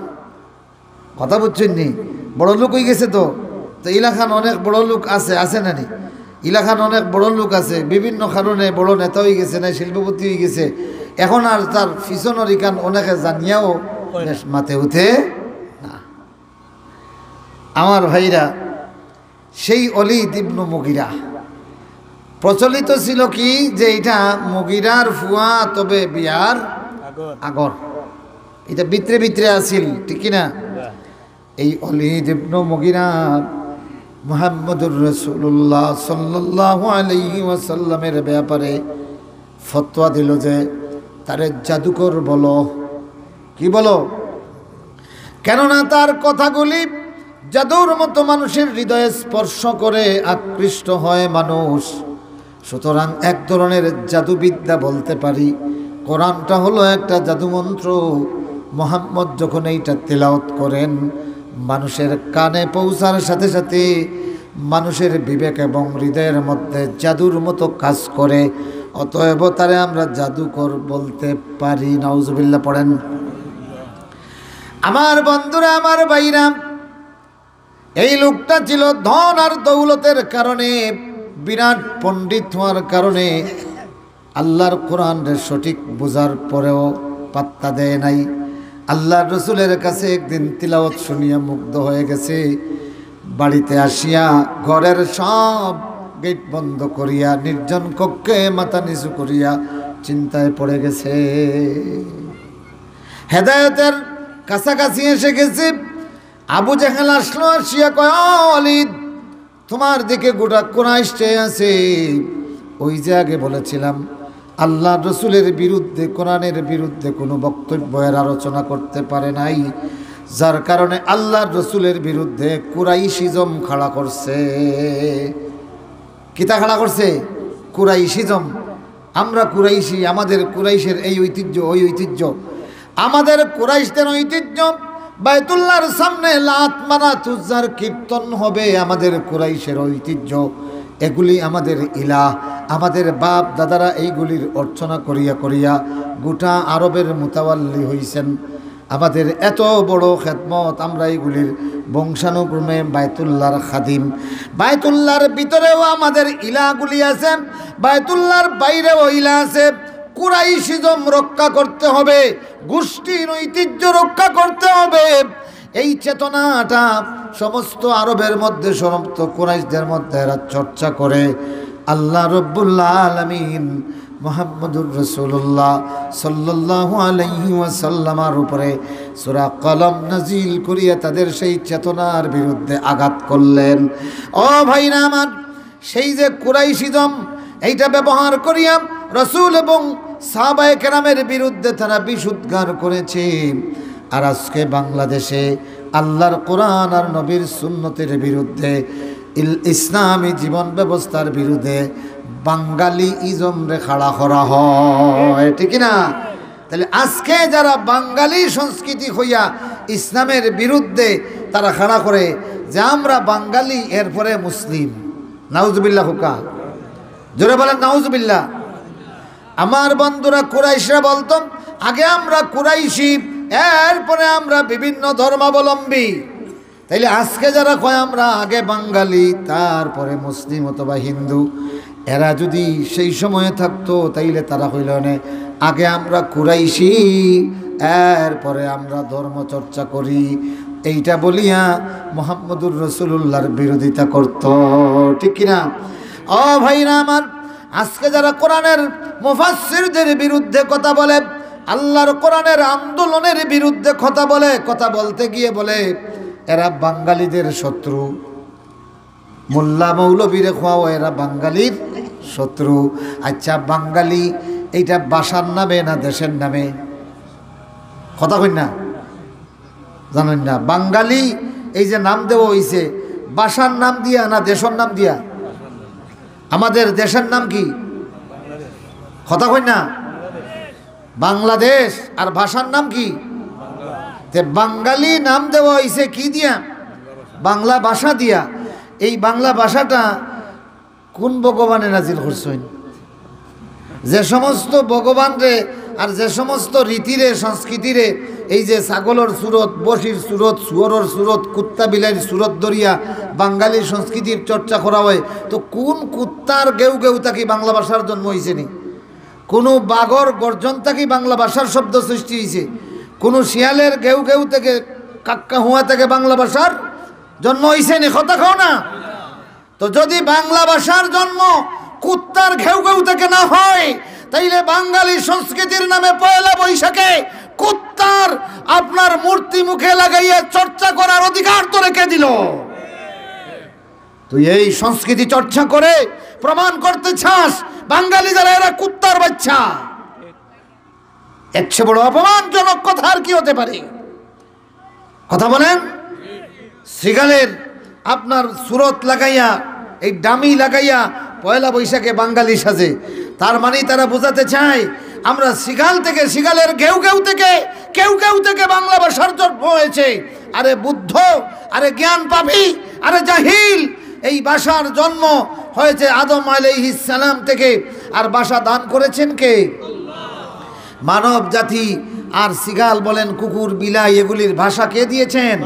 কথা বুঝছইন নি? বড় লোক অইগেছে তো। তো ইলাখান অনেক বড় লোক আছে, আছে না নি? ইলাখান অনেক বড় লোক আছে, বিভিন্ন কারণে বড় নেতা অইগেছে, না শিল্পপতি অইগেছে। এখন আর তার পিছনর ইখান অনেকে জানিয়াও বেশ মাতে উঠে না। আমার ভাইরা, সেই অলিদ ইবনু মুগিরা, প্রচলিত ছিল কি যে ইটা মুগিরার ফুয়া, তবে বিয়ার আগর। আগর। ইটা ভিতরে ভিতরে আছিল, ঠিক কি না? এই অলিদ ইবনু মুগিরা মুহাম্মদুর রাসূলুল্লাহ সাল্লাল্লাহু আলাইহি ওয়াসাল্লামের ব্যাপারে ফতোয়া দিল যে তারে জাদুকর বলো। কি বলো? কেননা তার কথাগুলি জাদুর মতো মানুষের হৃদয়ে স্পর্শ করে, আকৃষ্ট হয় মানুষ। সুতরাং এক ধরনের জাদুবিদ্যা বলতে পারি। কোরআনটা হলো একটা জাদুমন্ত্র। মোহাম্মদ যখন এইটা তেলাওয়াত করেন, মানুষের কানে পৌঁছার সাথে সাথে মানুষের বিবেক এবং হৃদয়ের মধ্যে জাদুর মতো কাজ করে। অতএব তারে আমরা জাদুকর বলতে পারি। নাউজুবিল্লাহ পড়েন। আমার বন্ধুরা, আমার ভাইরা, এই লোকটা ছিল ধন আর দৌলতের কারণে, বিরাট পণ্ডিত হওয়ার কারণে আল্লাহর কোরআনরে সঠিক বুঝার পরেও পাত্তা দেয় নাই। আল্লাহর রসুলের কাছে একদিন তিলাওয়াত শুনিয়া মুগ্ধ হয়ে গেছে। বাড়িতে আসিয়া ঘরের সব গেট বন্ধ করিয়া নির্জন কক্ষে মাথা নিচু করিয়া চিন্তায় পড়ে গেছে। হেদায়েতের কাছাকাছি এসে গেছে। আবু জেহেল আসলো, আসিয়া কয়, "ও অলিদ, তোমার দিকে গোটা কুরাইশ চেয়ে আছে।" ওই যে আগে বলেছিলাম, আল্লাহর রসুলের বিরুদ্ধে, কোরআনের বিরুদ্ধে কোনো বক্তব্য এরা রচনা করতে পারে নাই, যার কারণে আল্লাহর রসুলের বিরুদ্ধে কুরাইশিজম খাড়া করছে। কিতা খাড়া করছে? কুরাইশিজম। আমরা কুরাইশি, আমাদের কুরাইশের এই ঐতিহ্য, ওই ঐতিহ্য। আমাদের কুরাইশদের ঐতিহ্য, বায়তুল্লাহর সামনে লাত মানাত উজ্জার কীর্তন হবে, আমাদের কুরাইশের ঐতিহ্য। এগুলি আমাদের ইলাহ, আমাদের বাপ দাদারা এইগুলির অর্চনা করিয়া করিয়া গোটা আরবের মুতাওয়াল্লি হইছেন। আমাদের এত বড় খেদমত, আমরা এইগুলির বংশানুক্রমে বায়তুল্লাহর খাদিম। বায়তুল্লাহর ভিতরেও আমাদের ইলাগুলি আছে, বায়তুল্লাহর বাইরেও ইলা আছে। কুরাইশিজম রক্ষা করতে হবে, গোষ্ঠীর ঐতিহ্য রক্ষা করতে হবে। এই চেতনাটা সমস্ত আরবের মধ্যে, সমস্ত কুরাইশদের মধ্যে এরা চর্চা করে। আল্লাহ রব্বুল আলামিন মুহাম্মদুর রাসূলুল্লাহ সাল্লাল্লাহু আলাইহি ওয়াসাল্লামের উপরে সূরা কলম নাজিল করিয়া তাদের সেই চেতনার বিরুদ্ধে আঘাত করলেন। ও ভাইরা আমার, সেই যে কুরাইশিজম, এইটা ব্যবহার করিয়া রাসূল এবং সাহাবায়ে কেরামের বিরুদ্ধে তারা বিষোদগার করেছে। আর আজকে বাংলাদেশে আল্লাহর কোরআন আর নবীর সুন্নতের বিরুদ্ধে, ইল-, ইসলামী জীবন ব্যবস্থার বিরুদ্ধে বাঙালি ইজমরে খাড়া করা হয়, ঠিক কি না? তাহলে আজকে যারা বাঙালি সংস্কৃতি হইয়া ইসলামের বিরুদ্ধে তারা খাড়া করে যে আমরা বাঙালি, এরপরে মুসলিম, নাউজুবিল্লাহ হুকা, জোরে বলেন নাউজুবিল্লাহ। আমার বন্ধুরা কুরাইশরা বলতো, "আগে আমরা কুরাইশি, এরপরে আমরা বিভিন্ন ধর্মাবলম্বী।" তাইলে আজকে যারা কয়, "আমরা আগে বাঙালি, তারপরে মুসলিম অথবা হিন্দু", এরা যদি সেই সময়ে থাকতো, তাইলে তারা কইল নে, "আগে আমরা কুরাইশি, এরপরে আমরা ধর্ম চর্চা করি।" এইটা বলিয়া মোহাম্মদুর রসুলুল্লাহর বিরোধিতা করত, ঠিক কিনা? ও ভাইরা আমার, আজকে যারা কোরআনের মুফাসসিরদের বিরুদ্ধে কথা বলে, আল্লাহর কোরআনের আন্দোলনের বিরুদ্ধে কথা বলে, কথা বলতে গিয়ে বলে, "এরা বাঙালিদের শত্রু।" মোল্লা মৌলবীরে কওয়াও এরা বাঙালির শত্রু। আচ্ছা, বাঙালি এইটা ভাষার নামে না দেশের নামে? কথা কইন না, জানেন না। বাঙালি এই যে নাম দেওয়া হইছে, ভাষার নাম দিয়া না দেশের নাম দিয়া? আমাদের দেশের নাম কি? কথা কইন না। বাংলাদেশ। আর ভাষার নাম কি? তে বাঙালি নাম দেওয়া হইছে কি দিয়া? বাংলা ভাষা দিয়া। এই বাংলা ভাষাটা কোন ভগবানে নাজিল করছইন? যে সমস্ত ভগবানরে আর যে সমস্ত রীতিরে, সংস্কৃতিরে, এই যে ছাগলর সুরত, বসির সুরত, শুয়োরর সুরত, কুত্তা বিলাইর সুরত ধরিয়া বাঙালি সংস্কৃতির চর্চা করা হয়, তো কোন কুত্তার ঘেউ ঘেউ থাকি বাংলা ভাষার জন্ম অইছে নি? কোন বাঘর গর্জন থাকি বাংলা ভাষার শব্দ সৃষ্টি অইছে? কোন শিয়ালের ঘেউ ঘেউ থেকে, কাক্কা হুয়া থেকে বাংলা ভাষার জন্ম অইছে নি? কথা কও না। তো যদি বাংলা ভাষার জন্ম কুত্তার ঘেউ ঘেউ থেকে না হয়, তাইলে বাঙালি সংস্কৃতির নামে পয়লা বৈশাখে কুত্তার আপনার মূর্তি মুখে লাগাইয়া চর্চা করার অধিকার তোরে কে দিল? তুই এই সংস্কৃতি চর্চা করে প্রমাণ করতে চাস বাঙালি যারা, এরা কুত্তার বাচ্চা? এর চেয়ে বড় অপমানজনক কথা আর কি হতে পারে? কথা বলেন। সিগালের আপনার সুরত লাগাইয়া, এই ডামি লাগাইয়া পয়লা বৈশাখে বাঙালি সাজে। তার মানে তারা বোঝাতে চায়, আমরা সিগাল থেকে, সিগালের ঘেউ ঘেউ থেকে, কেউ কেউ থেকে বাংলা ভাষার জন্ম হয়েছে। আরে বুদ্ধ, আরে জ্ঞান পাপী, আরে জাহিল, এই ভাষার জন্ম হয়েছে আদম আলাইহিস সালাম থেকে। আর ভাষা দান করেছেন কে? মানব জাতি। আর সিগাল বলেন, কুকুর, বিলাই, এগুলির ভাষা কে দিয়েছেন?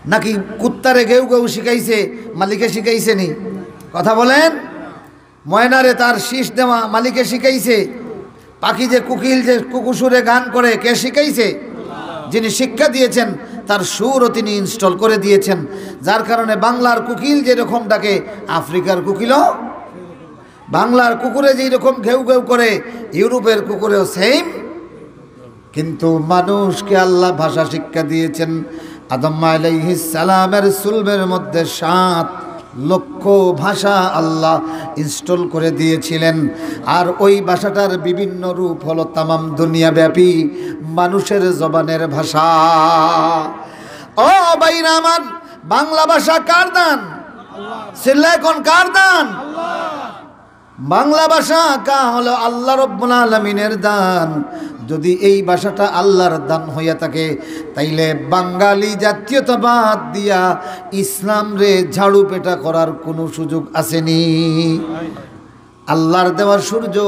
নাকি কুত্তারে ঘেউ ঘেউ শিখাইছে, মালিকে শিখাইছে নি? কথা বলেন। ময়নারে তার শিস দেওয়া মালিকে শিখাইছে? পাখি যে কুকিল যে কুকুসুরে গান করে, কে শিখাইছে? যিনি শিক্ষা দিয়েছেন, তার সুরও তিনি ইনস্টল করে দিয়েছেন, যার কারণে বাংলার কুকিল যেরকম ডাকে, আফ্রিকার কুকিলও, বাংলার কুকুরে যেই রকম ঘেউ ঘেউ করে, ইউরোপের কুকুরেও সেম। কিন্তু মানুষকে আল্লাহ ভাষা শিক্ষা দিয়েছেন। আদম আলাইহিস সালামের সুলবের মধ্যে সাত লক্ষ ভাষা আল্লাহ ইনস্টল করে দিয়েছিলেন। আর ওই ভাষাটার বিভিন্ন রূপ হলো তামাম দুনিয়াব্যাপী মানুষের জবানের ভাষা। ও ভাইরা আমার, বাংলা ভাষা কার দান? চিল্লায় কন, কার দান? বাংলা ভাষা কা হলো আল্লাহ রব্বুল আলামিনের দান। যদি এই ভাষাটা আল্লাহর দান হইয়া থাকে, তাইলে বাঙালি জাতীয়তাবাদ দিয়া ইসলামরে ঝাড়ু পেটা করার কোনো সুযোগ আছে নি? আল্লাহর দেওয়া সূর্য,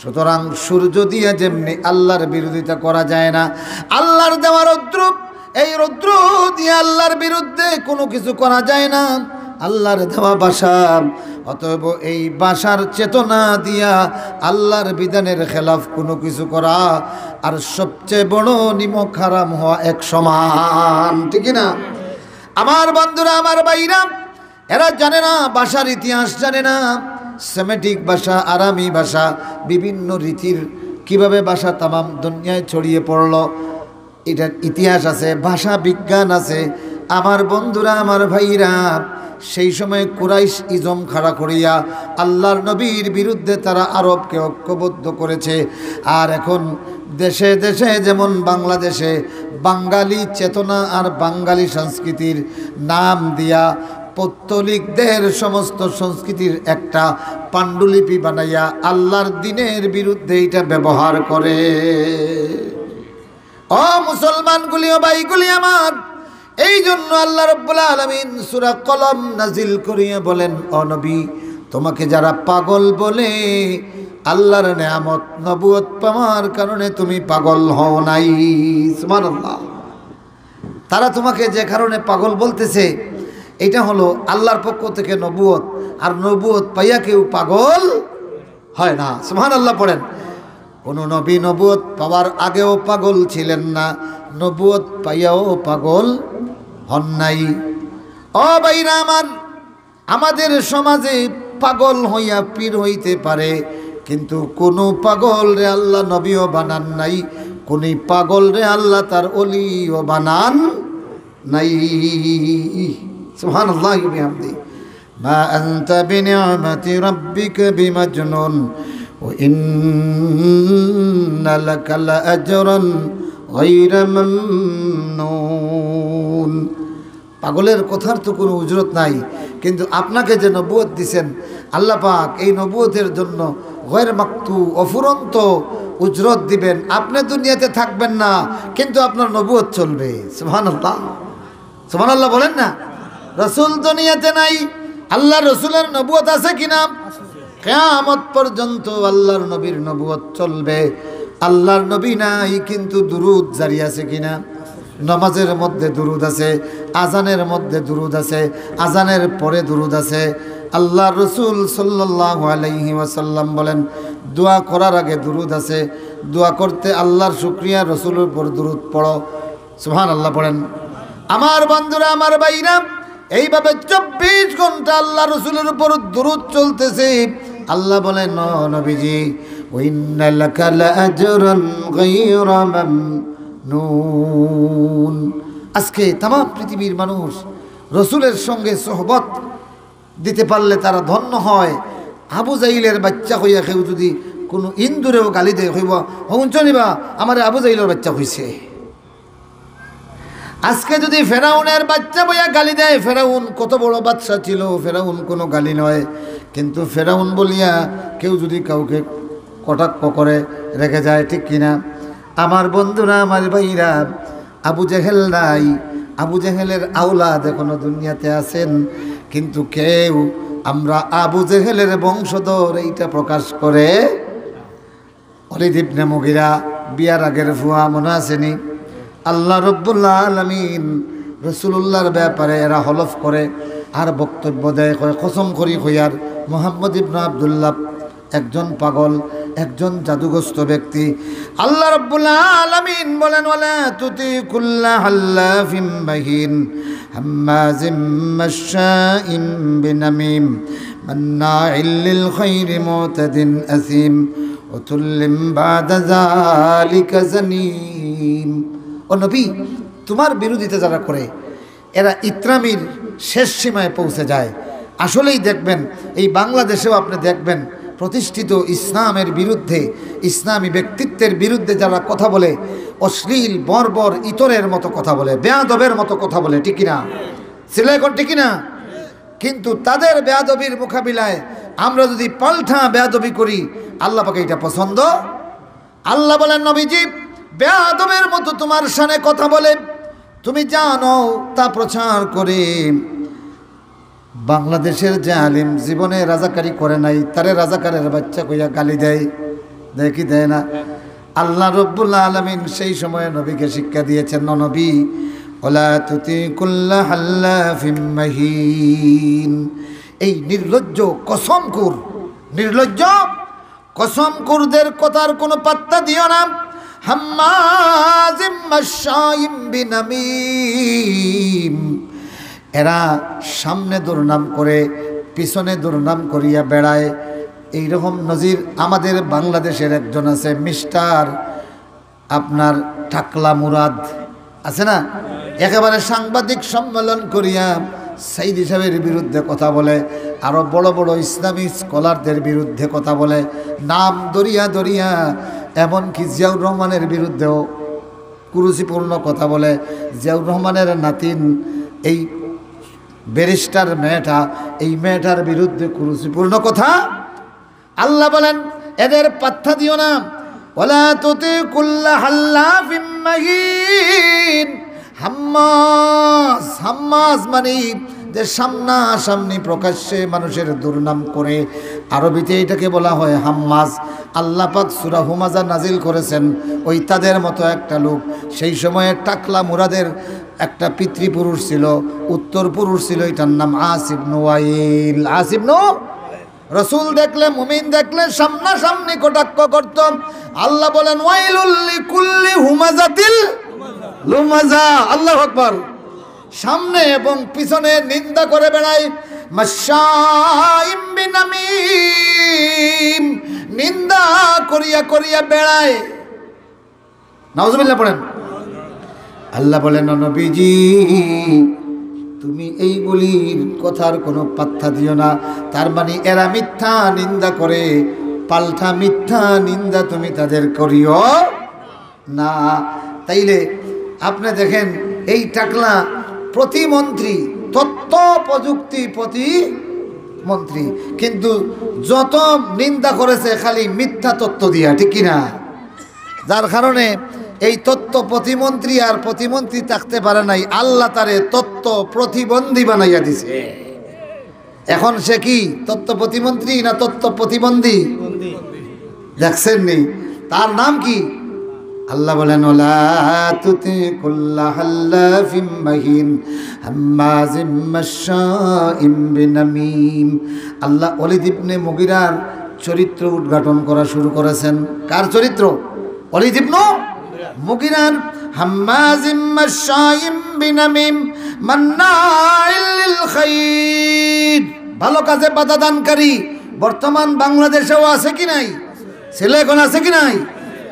সুতরাং সূর্য দিয়া যেমনি আল্লাহর বিরোধিতা করা যায় না, আল্লাহর দেওয়া রৌদ্র, এই রৌদ্র দিয়া আল্লাহর বিরুদ্ধে কোনো কিছু করা যায় না। আল্লাহর দেওয়া ভাষা, অতএব এই ভাষার চেতনা দিয়া আল্লাহর বিধানের খেলাফ কোনো কিছু করা আর সবচেয়ে বড় নিমক হারাম হওয়া এক সমান, ঠিক কি না? আমার বন্ধুরা, আমার ভাইরা, এরা জানে না ভাষার ইতিহাস, জানে না সেমেটিক ভাষা, আরামি ভাষা, বিভিন্ন রীতির কিভাবে ভাষা তামাম দুনিয়ায় ছড়িয়ে পড়ল, এটার ইতিহাস আছে, ভাষা বিজ্ঞান আছে। আমার বন্ধুরা, আমার ভাইরা, সেই সময় কুরাইশ ইজম খাড়া করিয়া আল্লাহর নবীর বিরুদ্ধে তারা আরবকে ঐক্যবদ্ধ করেছে। আর এখন দেশে দেশে, যেমন বাংলাদেশে, বাঙালি চেতনা আর বাঙালি সংস্কৃতির নাম দিয়া পৌত্তলিকদের সমস্ত সংস্কৃতির একটা পাণ্ডুলিপি বানাইয়া আল্লাহর দ্বীনের বিরুদ্ধে এটা ব্যবহার করে। ও মুসলমানগুলি, ও ভাইগুলি আমার, এই জন্য আল্লাহ রব্বুল আলামিন সূরা কলম নাজিল করিয়া বলেন, "ও নবী, তোমাকে যারা পাগল বলে, আল্লাহর নেয়ামত নবুয়ত পাওয়ার কারণে তুমি পাগল হও নাই।" সুবহানাল্লাহ। তারা তোমাকে যে কারণে পাগল বলতেছে, এটা হলো আল্লাহর পক্ষ থেকে নবুয়ত, আর নবুয়ত পাইয়া কেউ পাগল হয় না। সুবহানাল্লাহ পড়েন। কোনো নবী নবুয়ত পাওয়ার আগেও পাগল ছিলেন না, নবুয়ত পাইয়াও পাগল হন নাই। ও ভাইরা আমার, আমাদের সমাজে পাগল হইয়া পীর হইতে পারে, কিন্তু কোনো পাগলরে আল্লাহ নবীও বানান নাই, কোনো পাগলরে আল্লাহ তার অলিও বানান নাই। সুবহানাল্লাহি ওয়া বিহামদিহি। মা আনতা বিনি'মাতি রাব্বিকা বিমাজনুন, ওয়া ইন্না লাকা লাআজরান গায়রা মামনুন। পাগলের কথার তো কোনো উজরত নাই, কিন্তু আপনাকে যে নবুয়ত দিছেন আল্লাহ পাক, এই নবুয়তের জন্য গয়র মাকতু, অফুরন্ত উজরত দিবেন। আপনি দুনিয়াতে থাকবেন না, কিন্তু আপনার নবুয়ত চলবে। সুবহানাল্লাহ, সুবহানাল্লাহ বলেন না। রসুল দুনিয়াতে নাই, আল্লাহ রসুলের নবুয়ত আছে কিনা? কিয়ামত পর্যন্ত আল্লাহর নবীর নবুয়ত চলবে। আল্লাহর নবী নাই, কিন্তু দুরুদ জারি আছে কিনা? নামাজের মধ্যে দুরুদ আছে, আজানের মধ্যে দুরুদ আছে, আজানের পরে দুরুদ আছে। আল্লাহর রসুল সাল্লাল্লাহু আলাইহি ওয়াসাল্লাম বলেন, দোয়া করার আগে দুরুদ আছে, দোয়া করতে আল্লাহর শুকরিয়া, রসুলের উপর দুরুদ পড়ো। সুবহানাল্লাহ পড়েন। আমার বন্ধুরা, আমার ভাইরা, এইভাবে চব্বিশ ঘন্টা আল্লাহ রসুলের উপর দুরুদ চলতেছে। আল্লাহ বলেন, "ও নবীজি, ওয়া ইন্না লাকা লাআজরান গায়রা মামনুন।" আজকে তামাম পৃথিবীর মানুষ রসুলের সঙ্গে সোহবত দিতে পারলে তারা ধন্য হয়। আবু জাহিলের বাচ্চা হইয়া কেউ যদি কোনো ইন্দুরেও গালি দেয়, কইবা, "হুনছো নি বা, আমারে আবু জাহিলের বাচ্চা কইছে।" আজকে যদি ফেরাউনের বাচ্চা বইয়া গালি দেয়, ফেরাউন কত বড় বাদশা ছিল, ফেরাউন কোনো গালি নয়, কিন্তু ফেরাউন বলিয়া কেউ যদি কাউকে কটাক্ষ করে রেখে যায়, ঠিক কিনা? আমার বন্ধুরা, আমার ভাইরা, আবু জেহেল নাই, আবু জেহেলের আওলাদ এখনো দুনিয়াতে আছেন, কিন্তু কেউ আমরা আবু জেহেলের বংশধর এইটা প্রকাশ করে। ওলিদ ইবনে মুগিরা বিয়ার আগের ফুয়া মনে আছেনি? আল্লাহ রব্বুল আলামিন রসুলুল্লাহর ব্যাপারে এরা হলফ করে আর বক্তব্য দেয়, কয়, "কসম করি কইয়ার, মোহাম্মদ ইবনে আব্দুল্লাহ একজন পাগল, একজন জাদুগ্রস্ত ব্যক্তি।" আল্লাহ রব্বুল আলামিন বলেন, "ওয়ালা তুতি কুল্লা হাল্লাফিম মাহিন, হাম্মাজিম মাশশাইম বিনামিম, মান্নাইল লিল খাইরি মুতাদিন আসিম, উতুল্লিম বাদা যালিকা জানিম।" ও নবী, তোমার বিরোধিতা যারা করে, এরা ইতরামির শেষ সীমায় পৌঁছে যায়। আসলেই দেখবেন, এই বাংলাদেশেও আপনি দেখবেন, প্রতিষ্ঠিত ইসলামের বিরুদ্ধে, ইসলামী ব্যক্তিত্বের বিরুদ্ধে যারা কথা বলে, অশ্লীল, বর্বর, ইতরের মতো কথা বলে, বেয়াদবের মতো কথা বলে, ঠিক কিনা? সিলেকন, ঠিক কিনা? কিন্তু তাদের বেয়াদবির মোকাবিলায় আমরা যদি পাল্টা বেয়াদবি করি, আল্লাহ পাকে এটা পছন্দ। আল্লাহ বলেন, "নবীজি, বেয়াদবের মতো তোমার শানে কথা বলে, তুমি জানো তা প্রচার করে।" বাংলাদেশের যে আলিম জীবনে রাজাকারি করে নাই, তারে রাজাকারের বাচ্চা কইয়া গালি দেয়, দেয় কি দেয় না? আল্লাহ রব্বুল আলামিন সেই সময়ে নবীকে শিক্ষা দিয়েছেন, "ও নবী, ওয়ালা তুতি কুল্লা হাল্লাফিম মাহিন।" এই নির্লজ্জ কসমখুর, নির্লজ্জ কসমখুরদের কথার কোনো পাত্তা দিও না। হাম্মাজিম মাশশাইম বিনামিম। এরা সামনে দুর্নাম করে, পিছনে দুর্নাম করিয়া বেড়ায়। এইরকম নজির আমাদের বাংলাদেশের একজন আছে, মিস্টার আপনার টাকলা মুরাদ আছে না, একেবারে সাংবাদিক সম্মেলন করিয়া সাইদি সাহেবের বিরুদ্ধে কথা বলে, আরো বড় বড় ইসলামী স্কলারদের বিরুদ্ধে কথা বলে, নাম ধরিয়া ধরিয়া, এমনকি জিয়াউর রহমানের বিরুদ্ধেও কুরুচিপূর্ণ কথা বলে। জিয়াউর রহমানের নাতিন এই ব্যারিস্টার মেয়েটা, এই মেয়েটার বিরুদ্ধে কুরুচিপূর্ণ কথা। আল্লাহ বলেন, এদের পাত্তা দিও না। ওয়ালা তুতি কুল্লা হাল্লাফিম মাহিন। হাম্মাজ, হাম্মাজ মানে যে সামনাসামনি প্রকাশ্যে মানুষের দুর্নাম করে, আরবিতে এটাকে বলা হয় হাম্মাজ। আল্লাহ পাক সূরা হুমাজা নাজিল করেছেন, ওই তাদের মতো একটা লোক। সেই সময়ে টাকলা মুরাদের একটা পিতৃপুরুষ ছিল, উত্তর পুরুষ ছিল, এটার নাম আস ইবনু ওয়াইল। আস ইবনু রসুল দেখলে, মুমিন দেখলে সামনাসামনি কটাক্ষ করত। আল্লাহ বলেন, "ওয়াইলুল লিকুল্লি হুমাজাতিল লুমাজা।" আল্লাহু আকবার। সামনে এবং পিছনে নিন্দা করে বেড়ায়। মাশশাইম বিনামিম, নিন্দা করিয়া করিয়া বেড়ায়। নাউজুবিল্লাহ পড়েন। আল্লাহ বলেন, "ও নবীজি, তুমি এইগুলির কথার কোনো পাত্তা দিও না।" তার মানে এরা মিথ্যা নিন্দা করে, পাল্টা মিথ্যা নিন্দা তুমি তাদের করিও না। তাইলে আপনি দেখেন, এই টাকলা প্রতিমন্ত্রী, তথ্য প্রযুক্তি প্রতিমন্ত্রী, কিন্তু যত নিন্দা করেছে খালি মিথ্যা তথ্য দিয়া, ঠিক কিনা? যার কারণে এই তথ্য প্রতিমন্ত্রী আর প্রতিমন্ত্রী থাকতে পারে নাই, আল্লাহ তারে তথ্য প্রতিবন্ধী বানাইয়া দিছে। এখন সে কি তথ্য প্রতিমন্ত্রী না তথ্য প্রতিবন্ধী? দেখছেন নি? তার নাম কি? আল্লাহ বলেন, "ওয়ালা তুতি কুল্লা হাল্লাফিম মাহিন, হাম্মাজিম মাশশাইম বিনামিম।" আল্লাহ ওলিদ ইবনে মুগিরার চরিত্র উদ্ঘাটন করা শুরু করেছেন। কার চরিত্র? ওলিদ ইবনু মুগিরার। হাম্মাজিম মাশশাইম বিনামিম, মান্নাইল লিল খাইর, ভালো কাজে বাধা দানকারী। বর্তমান বাংলাদেশেও আছে কি নাই? ছেলে এখন আছে কি নাই?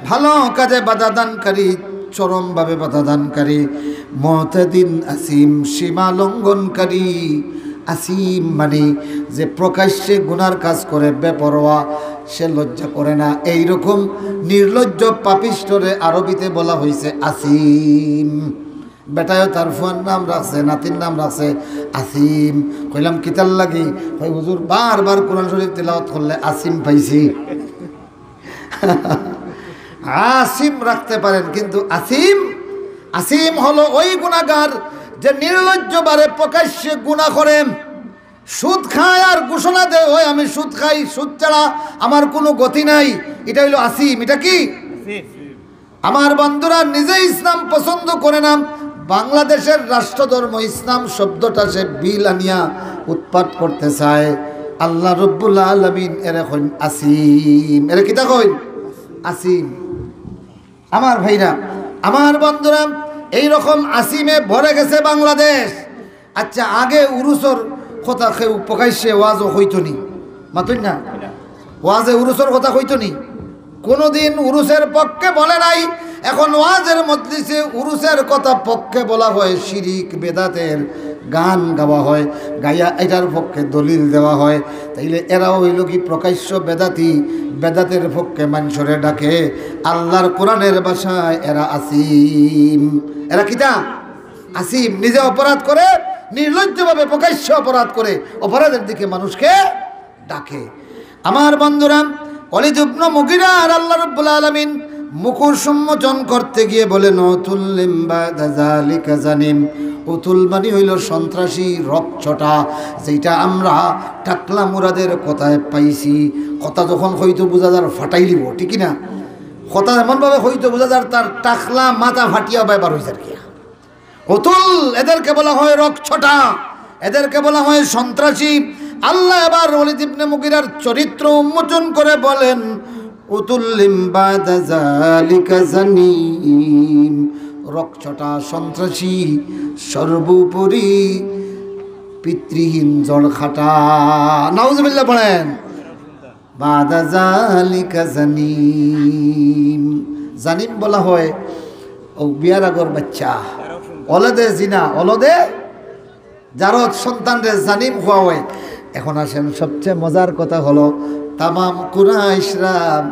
ভালো কাজে বাধা দানকারী, চরমভাবে বাধা দানকারী, মুতাদিন আসিম, সীমা লঙ্ঘনকারী। আসিম মানে যে প্রকাশ্যে গুনার কাজ করে, বেপরোয়া, সে লজ্জা করে না। এইরকম নির্লজ্জ পাপিষ্ঠরে আরবিতে বলা হয়েছে আসিম। বেটায়ও তার ফুয়ার নাম রাখছে, নাতির নাম রাখছে আসিম। কইলাম, "কিতার লাগি?" কই, "হুজুর, বারবার কোরআন শরীফ তিলাওয়াত করলে আসিম পাইছি।" আসিম রাখতে পারেন, কিন্তু আসিম, আসিম হলো ওই গুনাহগার যে নির্লজ্জ বারে প্রকাশ্যে গুনাহ করে, সুদ খায় আর ঘোষণা দেয়, "ওই আমি সুদ খাই, সুদ ছাড়া আমার কোনো গতি নাই।" এটা হইলো আসিম। এটা কি? আমার বন্ধুরা, নিজে ইসলাম পছন্দ করে না, বাংলাদেশের রাষ্ট্রধর্ম ইসলাম শব্দটা সে বিল আনিয়া উৎপাত করতে চায়। আল্লাহ রব্বুল আলামিন এরে কইন আসিম। এরে কিতা কইন? আসিম। আমার ভাইরা, আমার বন্ধুরা, এইরকম আসিমে ভরে গেছে বাংলাদেশ। আচ্ছা, আগে উরুসর কথা কেউ প্রকাশ্যে ওয়াজও কইতো নি, মাতইন না? ওয়াজে উরুসর কথা কইতো নি? কোনোদিন উরুসের পক্ষে বলে নাই। এখন ওয়াজের মজলিসে উরুসের কথা পক্ষে বলা হয়, শিরিক বেদাতের গান গাওয়া হয়, গাইয়া এটার পক্ষে দলিল দেওয়া হয়। তাইলে এরাও হইল কি প্রকাশ্য বেদাতি, বেদাতের পক্ষে মানষরে ডাকে। আল্লাহর কোরআনের ভাষায় এরা আসিম। এরা কিতা? আসিম। নিজে অপরাধ করে, নির্লজ্জভাবে প্রকাশ্য অপরাধ করে, অপরাধের দিকে মানুষকে ডাকে। আমার বন্ধুরা, ওলিদ ইবনে মুগিরা আর আল্লাহ রাব্বুল আলামিন মুখোশ উন্মোচন করতে গিয়ে বলেন, "উতুল্লিম বাদা যালিকা জানিম।" উতুল মানে হইল সন্ত্রাসী, রকচটা, যেটা আমরা টাকলা মুরাদের কথায় পাইছি। কথা যখন হইতো বুঝা যার ফাটাই দিব, ঠিক কি না? কথা এমনভাবে হইতো বুঝা যার তার টাকলা মাথা ফাটিয়া বায় বার হইছে আর কি। উতুল, এদেরকে বলা হয় রকচটা, এদেরকে বলা হয় সন্ত্রাসী। আল্লাহ এবার ওলিদ ইবনে মুগিরার চরিত্র উন্মোচন করে বলেন, "উতুল্লিম বাদা যালিকা জানিম।" রকচটা, সন্ত্রাসী, সর্বোপরি পিতৃহীন, জড়খাটা। নাউজুবিল্লাহ পড়েন। বাদা যালিকা জানিম। জানিম বলা হয় ও বিয়ার আগর বাচ্চা, অলাদে জিনা, অলাদে জারদ সন্তানরে জানিম কওয়া হয়। এখন আসেন, সবচেয়ে মজার কথা হলো, তামাম কুরাইশরা,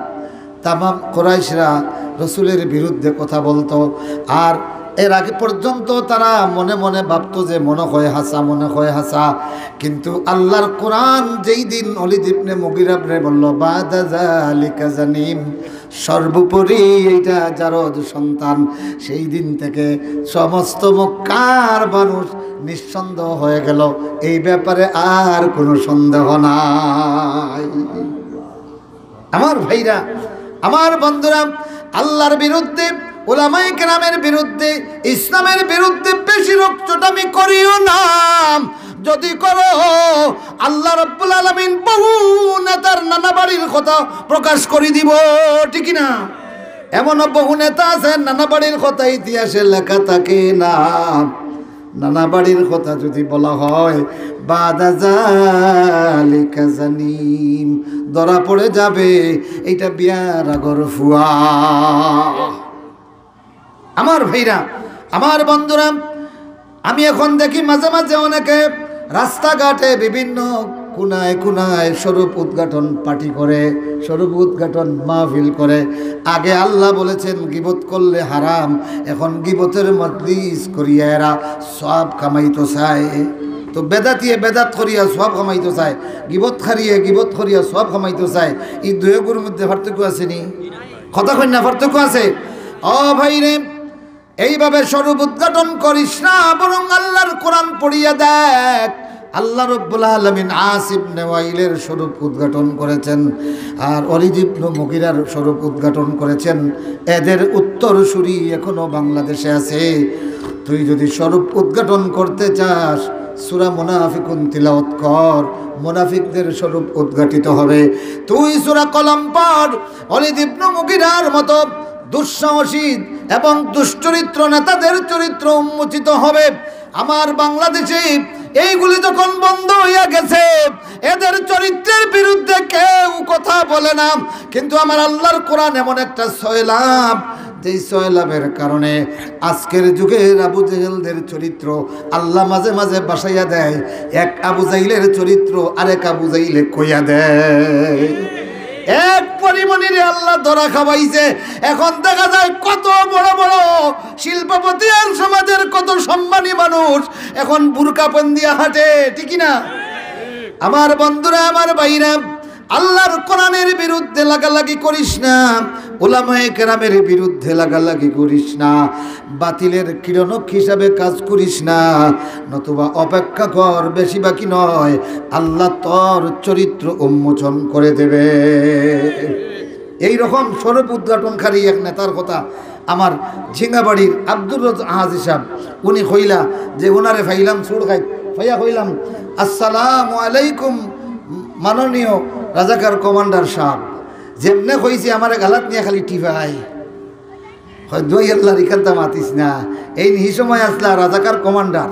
তামাম কুরাইশরা রসুলের বিরুদ্ধে কথা বলতো, আর এর আগে পর্যন্ত তারা মনে মনে ভাবতো যে মনে হয় হাছা, মনে হয় হাছা। কিন্তু আল্লাহর কোরআন যেই দিন ওলিদ ইবনে মুগিরারে বলল, "বাদা যালিকা জানিম", সর্বোপরি এইটা জারদ সন্তান, সেই দিন থেকে সমস্ত মক্কার মানুষ নিঃসন্দেহ হয়ে গেল, এই ব্যাপারে আর কোনো সন্দেহ নাই। আমার ভাইরা, আমার বন্ধুরা, আল্লাহর বিরুদ্ধে, উলামায়ে কেরামের বিরুদ্ধে, ইসলামের বিরুদ্ধে বেশি রকচটামি করিও না। যদি করো, আল্লাহ রাব্বুল আলামিন বহু নেতার নানা বাড়ির কথা প্রকাশ করে দিব, ঠিক কি না? এমনও বহু নেতা আছে, নানা বাড়ির কথা ইতিহাসে লেখা থাকে না। নানা বাড়ির কথা যদি বলা হয়, বাদা যালিকা জানিম, ধরা পড়ে যাবে এইটা বিয়ার আগর ফুয়া। আমার ভাইরা, আমার বন্ধুরা, আমি এখন দেখি মাঝে মাঝে অনেকে রাস্তাঘাটে বিভিন্ন কোনায় কোনায় স্বরূপ উদ্ঘাটন পার্টি করে, স্বরূপ উদ্ঘাটন মাহফিল করে। আগে আল্লাহ বলেছেন গিবত করলে হারাম, এখন গিবতের মজলিস করিয়া এরা সওয়াব কামাইতো চায়। তো বেদাতিয়ে বেদাত করিয়া সওয়াব কামাইতো চায়, গিবতকারিয়ে গিবত করিয়া সওয়াব কামাইতো চায়। এই দুইগুর মধ্যে পার্থক্য আছে নি? কথা কইন না, পার্থক্য আছে। ও ভাইরে, এইভাবে স্বরূপ উদ্ঘাটন করিস না, বরং আল্লাহর কোরআন পড়িয়া দেখ। আল্লাহ রব্বুল আলামিন আস ইবনে ওয়াইলের স্বরূপ উদ্ঘাটন করেছেন, আর ওলিদ ইবনে মুগিরার স্বরূপ উদ্ঘাটন করেছেন। এদের উত্তরসূরি এখনো বাংলাদেশে আছে। তুই যদি স্বরূপ উদ্ঘাটন করতে চাস, সূরা মুনাফিকুন তিলাওয়াত কর, মুনাফিকদের স্বরূপ উদ্ঘাটিত হবে। তুই সূরা কলম পড়, ওলিদ ইবনে মুগিরার মতো দুঃসাহসী এবং দুশ্চরিত্র নেতাদের চরিত্র উন্মোচিত হবে। আমার বাংলাদেশে এইগুলি যখন বন্ধ হইয়া গেছে, এদের চরিত্রের বিরুদ্ধে কেউ কথা বলে না, কিন্তু আমার আল্লাহর কোরআন এমন একটা সয়লাব, যেই সয়লাবের কারণে আজকের যুগের আবু জেহেলদের চরিত্র আল্লাহ মাঝে মাঝে বাসাইয়া দেয়, এক আবু জাইলের চরিত্র আরেক আবু জাইলে কইয়া দেয়। এক পরিমণিরে আল্লাহ ধরা খাওয়াইছে। এখন দেখা যায় কত বড় বড় শিল্পপতি আর সমাজের কত সম্মানী মানুষ এখন বুরকা পন্দিয়া হাঁটে, ঠিক কি না? আমার বন্ধুরা, আমার ভাইরা, আল্লাহর কোরআনের বিরুদ্ধে লাগালাগি করিস না, উলামায়ে কেরামের বিরুদ্ধে লাগালাগি করিস না, বাতিলের কিরণক হিসাবে কাজ করিস না, নতুবা অপেক্ষা কর, বেশি বাকি নয়, আল্লাহ তোর চরিত্র উন্মোচন করে দেবে। এই রকম স্বরূপ উদ্ঘাটনকারী এক নেতার কথা আমার ঝিঙ্গাবাড়ির আব্দুর রজ আহাজি সাহেব, উনি কইলা যে ওনারে পাইলাম চুড় খাইত, পাইয়া কইলাম, "আসসালামু আলাইকুম মাননীয় রাজাকার কমান্ডার সাহেব।" যেমনে কইছি আমারে গালাত নিয়া খালি টিপায়। কয়, "দোয়াই আল্লাহর ইখানতা মাতিস না।" এইন হি সময় আছলা রাজাকার কমান্ডার,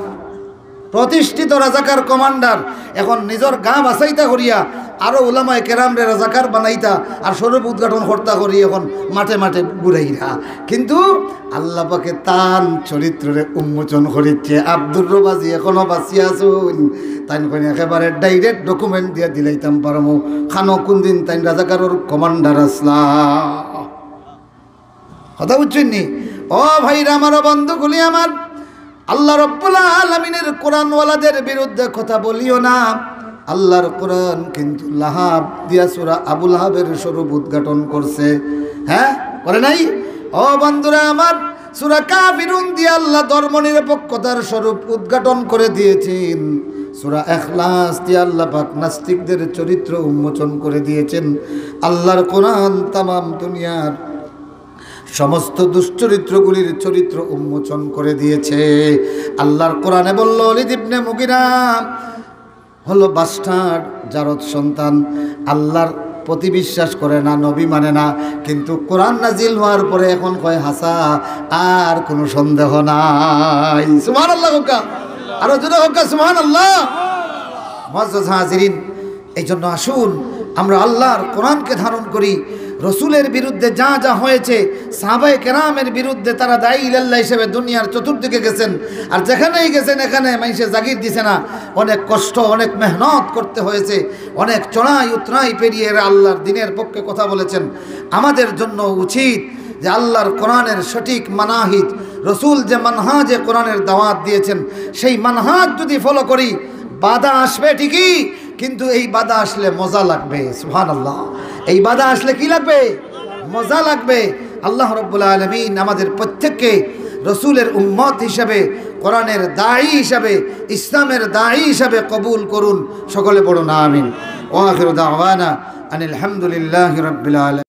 প্রতিষ্ঠিত রাজাকার কমান্ডার। এখন নিজর গা বাচাইতা করিয়া আরো উলামায়ে কেরামরে রাজাকার বানাইতা আর স্বরূপ উদ্ঘাটন করতা করি এখন মাঠে মাঠে ঘুরাইরা। কিন্তু আল্লাহ পাকে তান চরিত্ররে উন্মোচন করিচ্ছে। আব্দুর রব আজি এখনো বাঁচিয়া আছইন। তাইন কইন একেবারে direct document দিয়া দিলাইতাম পারমু। খানো কোন দিন তাইন রাজাকারর কমান্ডার আছলা। কথা বুঝছইন নি? ও ভাইরা আমার, ও বন্ধুগুলি আমার, আল্লাহ রব্বুল আলামিনের কোরআনওয়ালাদের বিরুদ্ধে কথা বলিও না। আল্লাহর কোরআন কিন্তু লাহাব দিয়া সূরা আবু লাহাবের স্বরূপ উদ্ঘাটন করছে, হ্যাঁ, করে নাই? ও বন্ধুরা আমার, সূরা কাফিরুন দিয়া আল্লাহ ধর্মনিরপেক্ষতার স্বরূপ উদ্ঘাটন করে দিয়েছেন। সূরা ইখলাস দিয়া আল্লাহ পাক নাস্তিকদের চরিত্র উন্মোচন করে দিয়েছেন। আল্লাহর কোরআন তামাম দুনিয়ার সমস্ত দুশ্চরিত্রগুলির চরিত্র উন্মোচন করে দিয়েছে। আল্লাহর কোরআনে বলল, "ওলিদ ইবনে মুগিরা হলো বাস্টার্ড, জারদ সন্তান, আল্লাহর প্রতি বিশ্বাস করে না, নবী মানে না, কিন্তু কোরআন নাজিল হওয়ার পরে এখন কয় হাছা, আর কোনো সন্দেহ নাই।" সুবহানাল্লাহ কউক্কা, আরো জোরে কউক্কা, সুবহানাল্লাহ। মুআজ্জাজ হাজিরিন, এই জন্য আসুন আমরা আল্লাহর কোরআনকে ধারণ করি। রসুলের বিরুদ্ধে যা যা হয়েছে, সাহাবায়ে কেরামের বিরুদ্ধে তারা দায়ী ইলাল্লাহ হিসেবে দুনিয়ার চতুর্দিকে গেছেন, আর যেখানেই গেছেন এখানে মানুষে জাগির দিছে না। অনেক কষ্ট, অনেক মেহনত করতে হয়েছে, অনেক চড়াই উতরাই পেরিয়ে এরা আল্লাহর দ্বীনের পক্ষে কথা বলেছেন। আমাদের জন্য উচিত যে আল্লাহর কোরআনের সঠিক মানাহিজ, রসুল যে মানহাজে কোরআনের দাওয়াত দিয়েছেন, সেই মানহাজ যদি ফলো করি, বাধা আসবে ঠিকই, কিন্তু এই বাধা আসলে মজা লাগবে। সুবহানাল্লাহ। এই বাধা আসলে কি লাগবে? মজা লাগবে। আল্লাহ রব্বুল আলামিন আমাদের প্রত্যেককে রসুলের উম্মত হিসাবে, কোরআনের দায়ী হিসাবে, ইসলামের দায়ী হিসাবে কবুল করুন। সকলে পড়ুন আমিন। ওয়া আখিরু দাওয়ানা আনিল হামদুলিল্লাহি রাব্বিল আলামিন।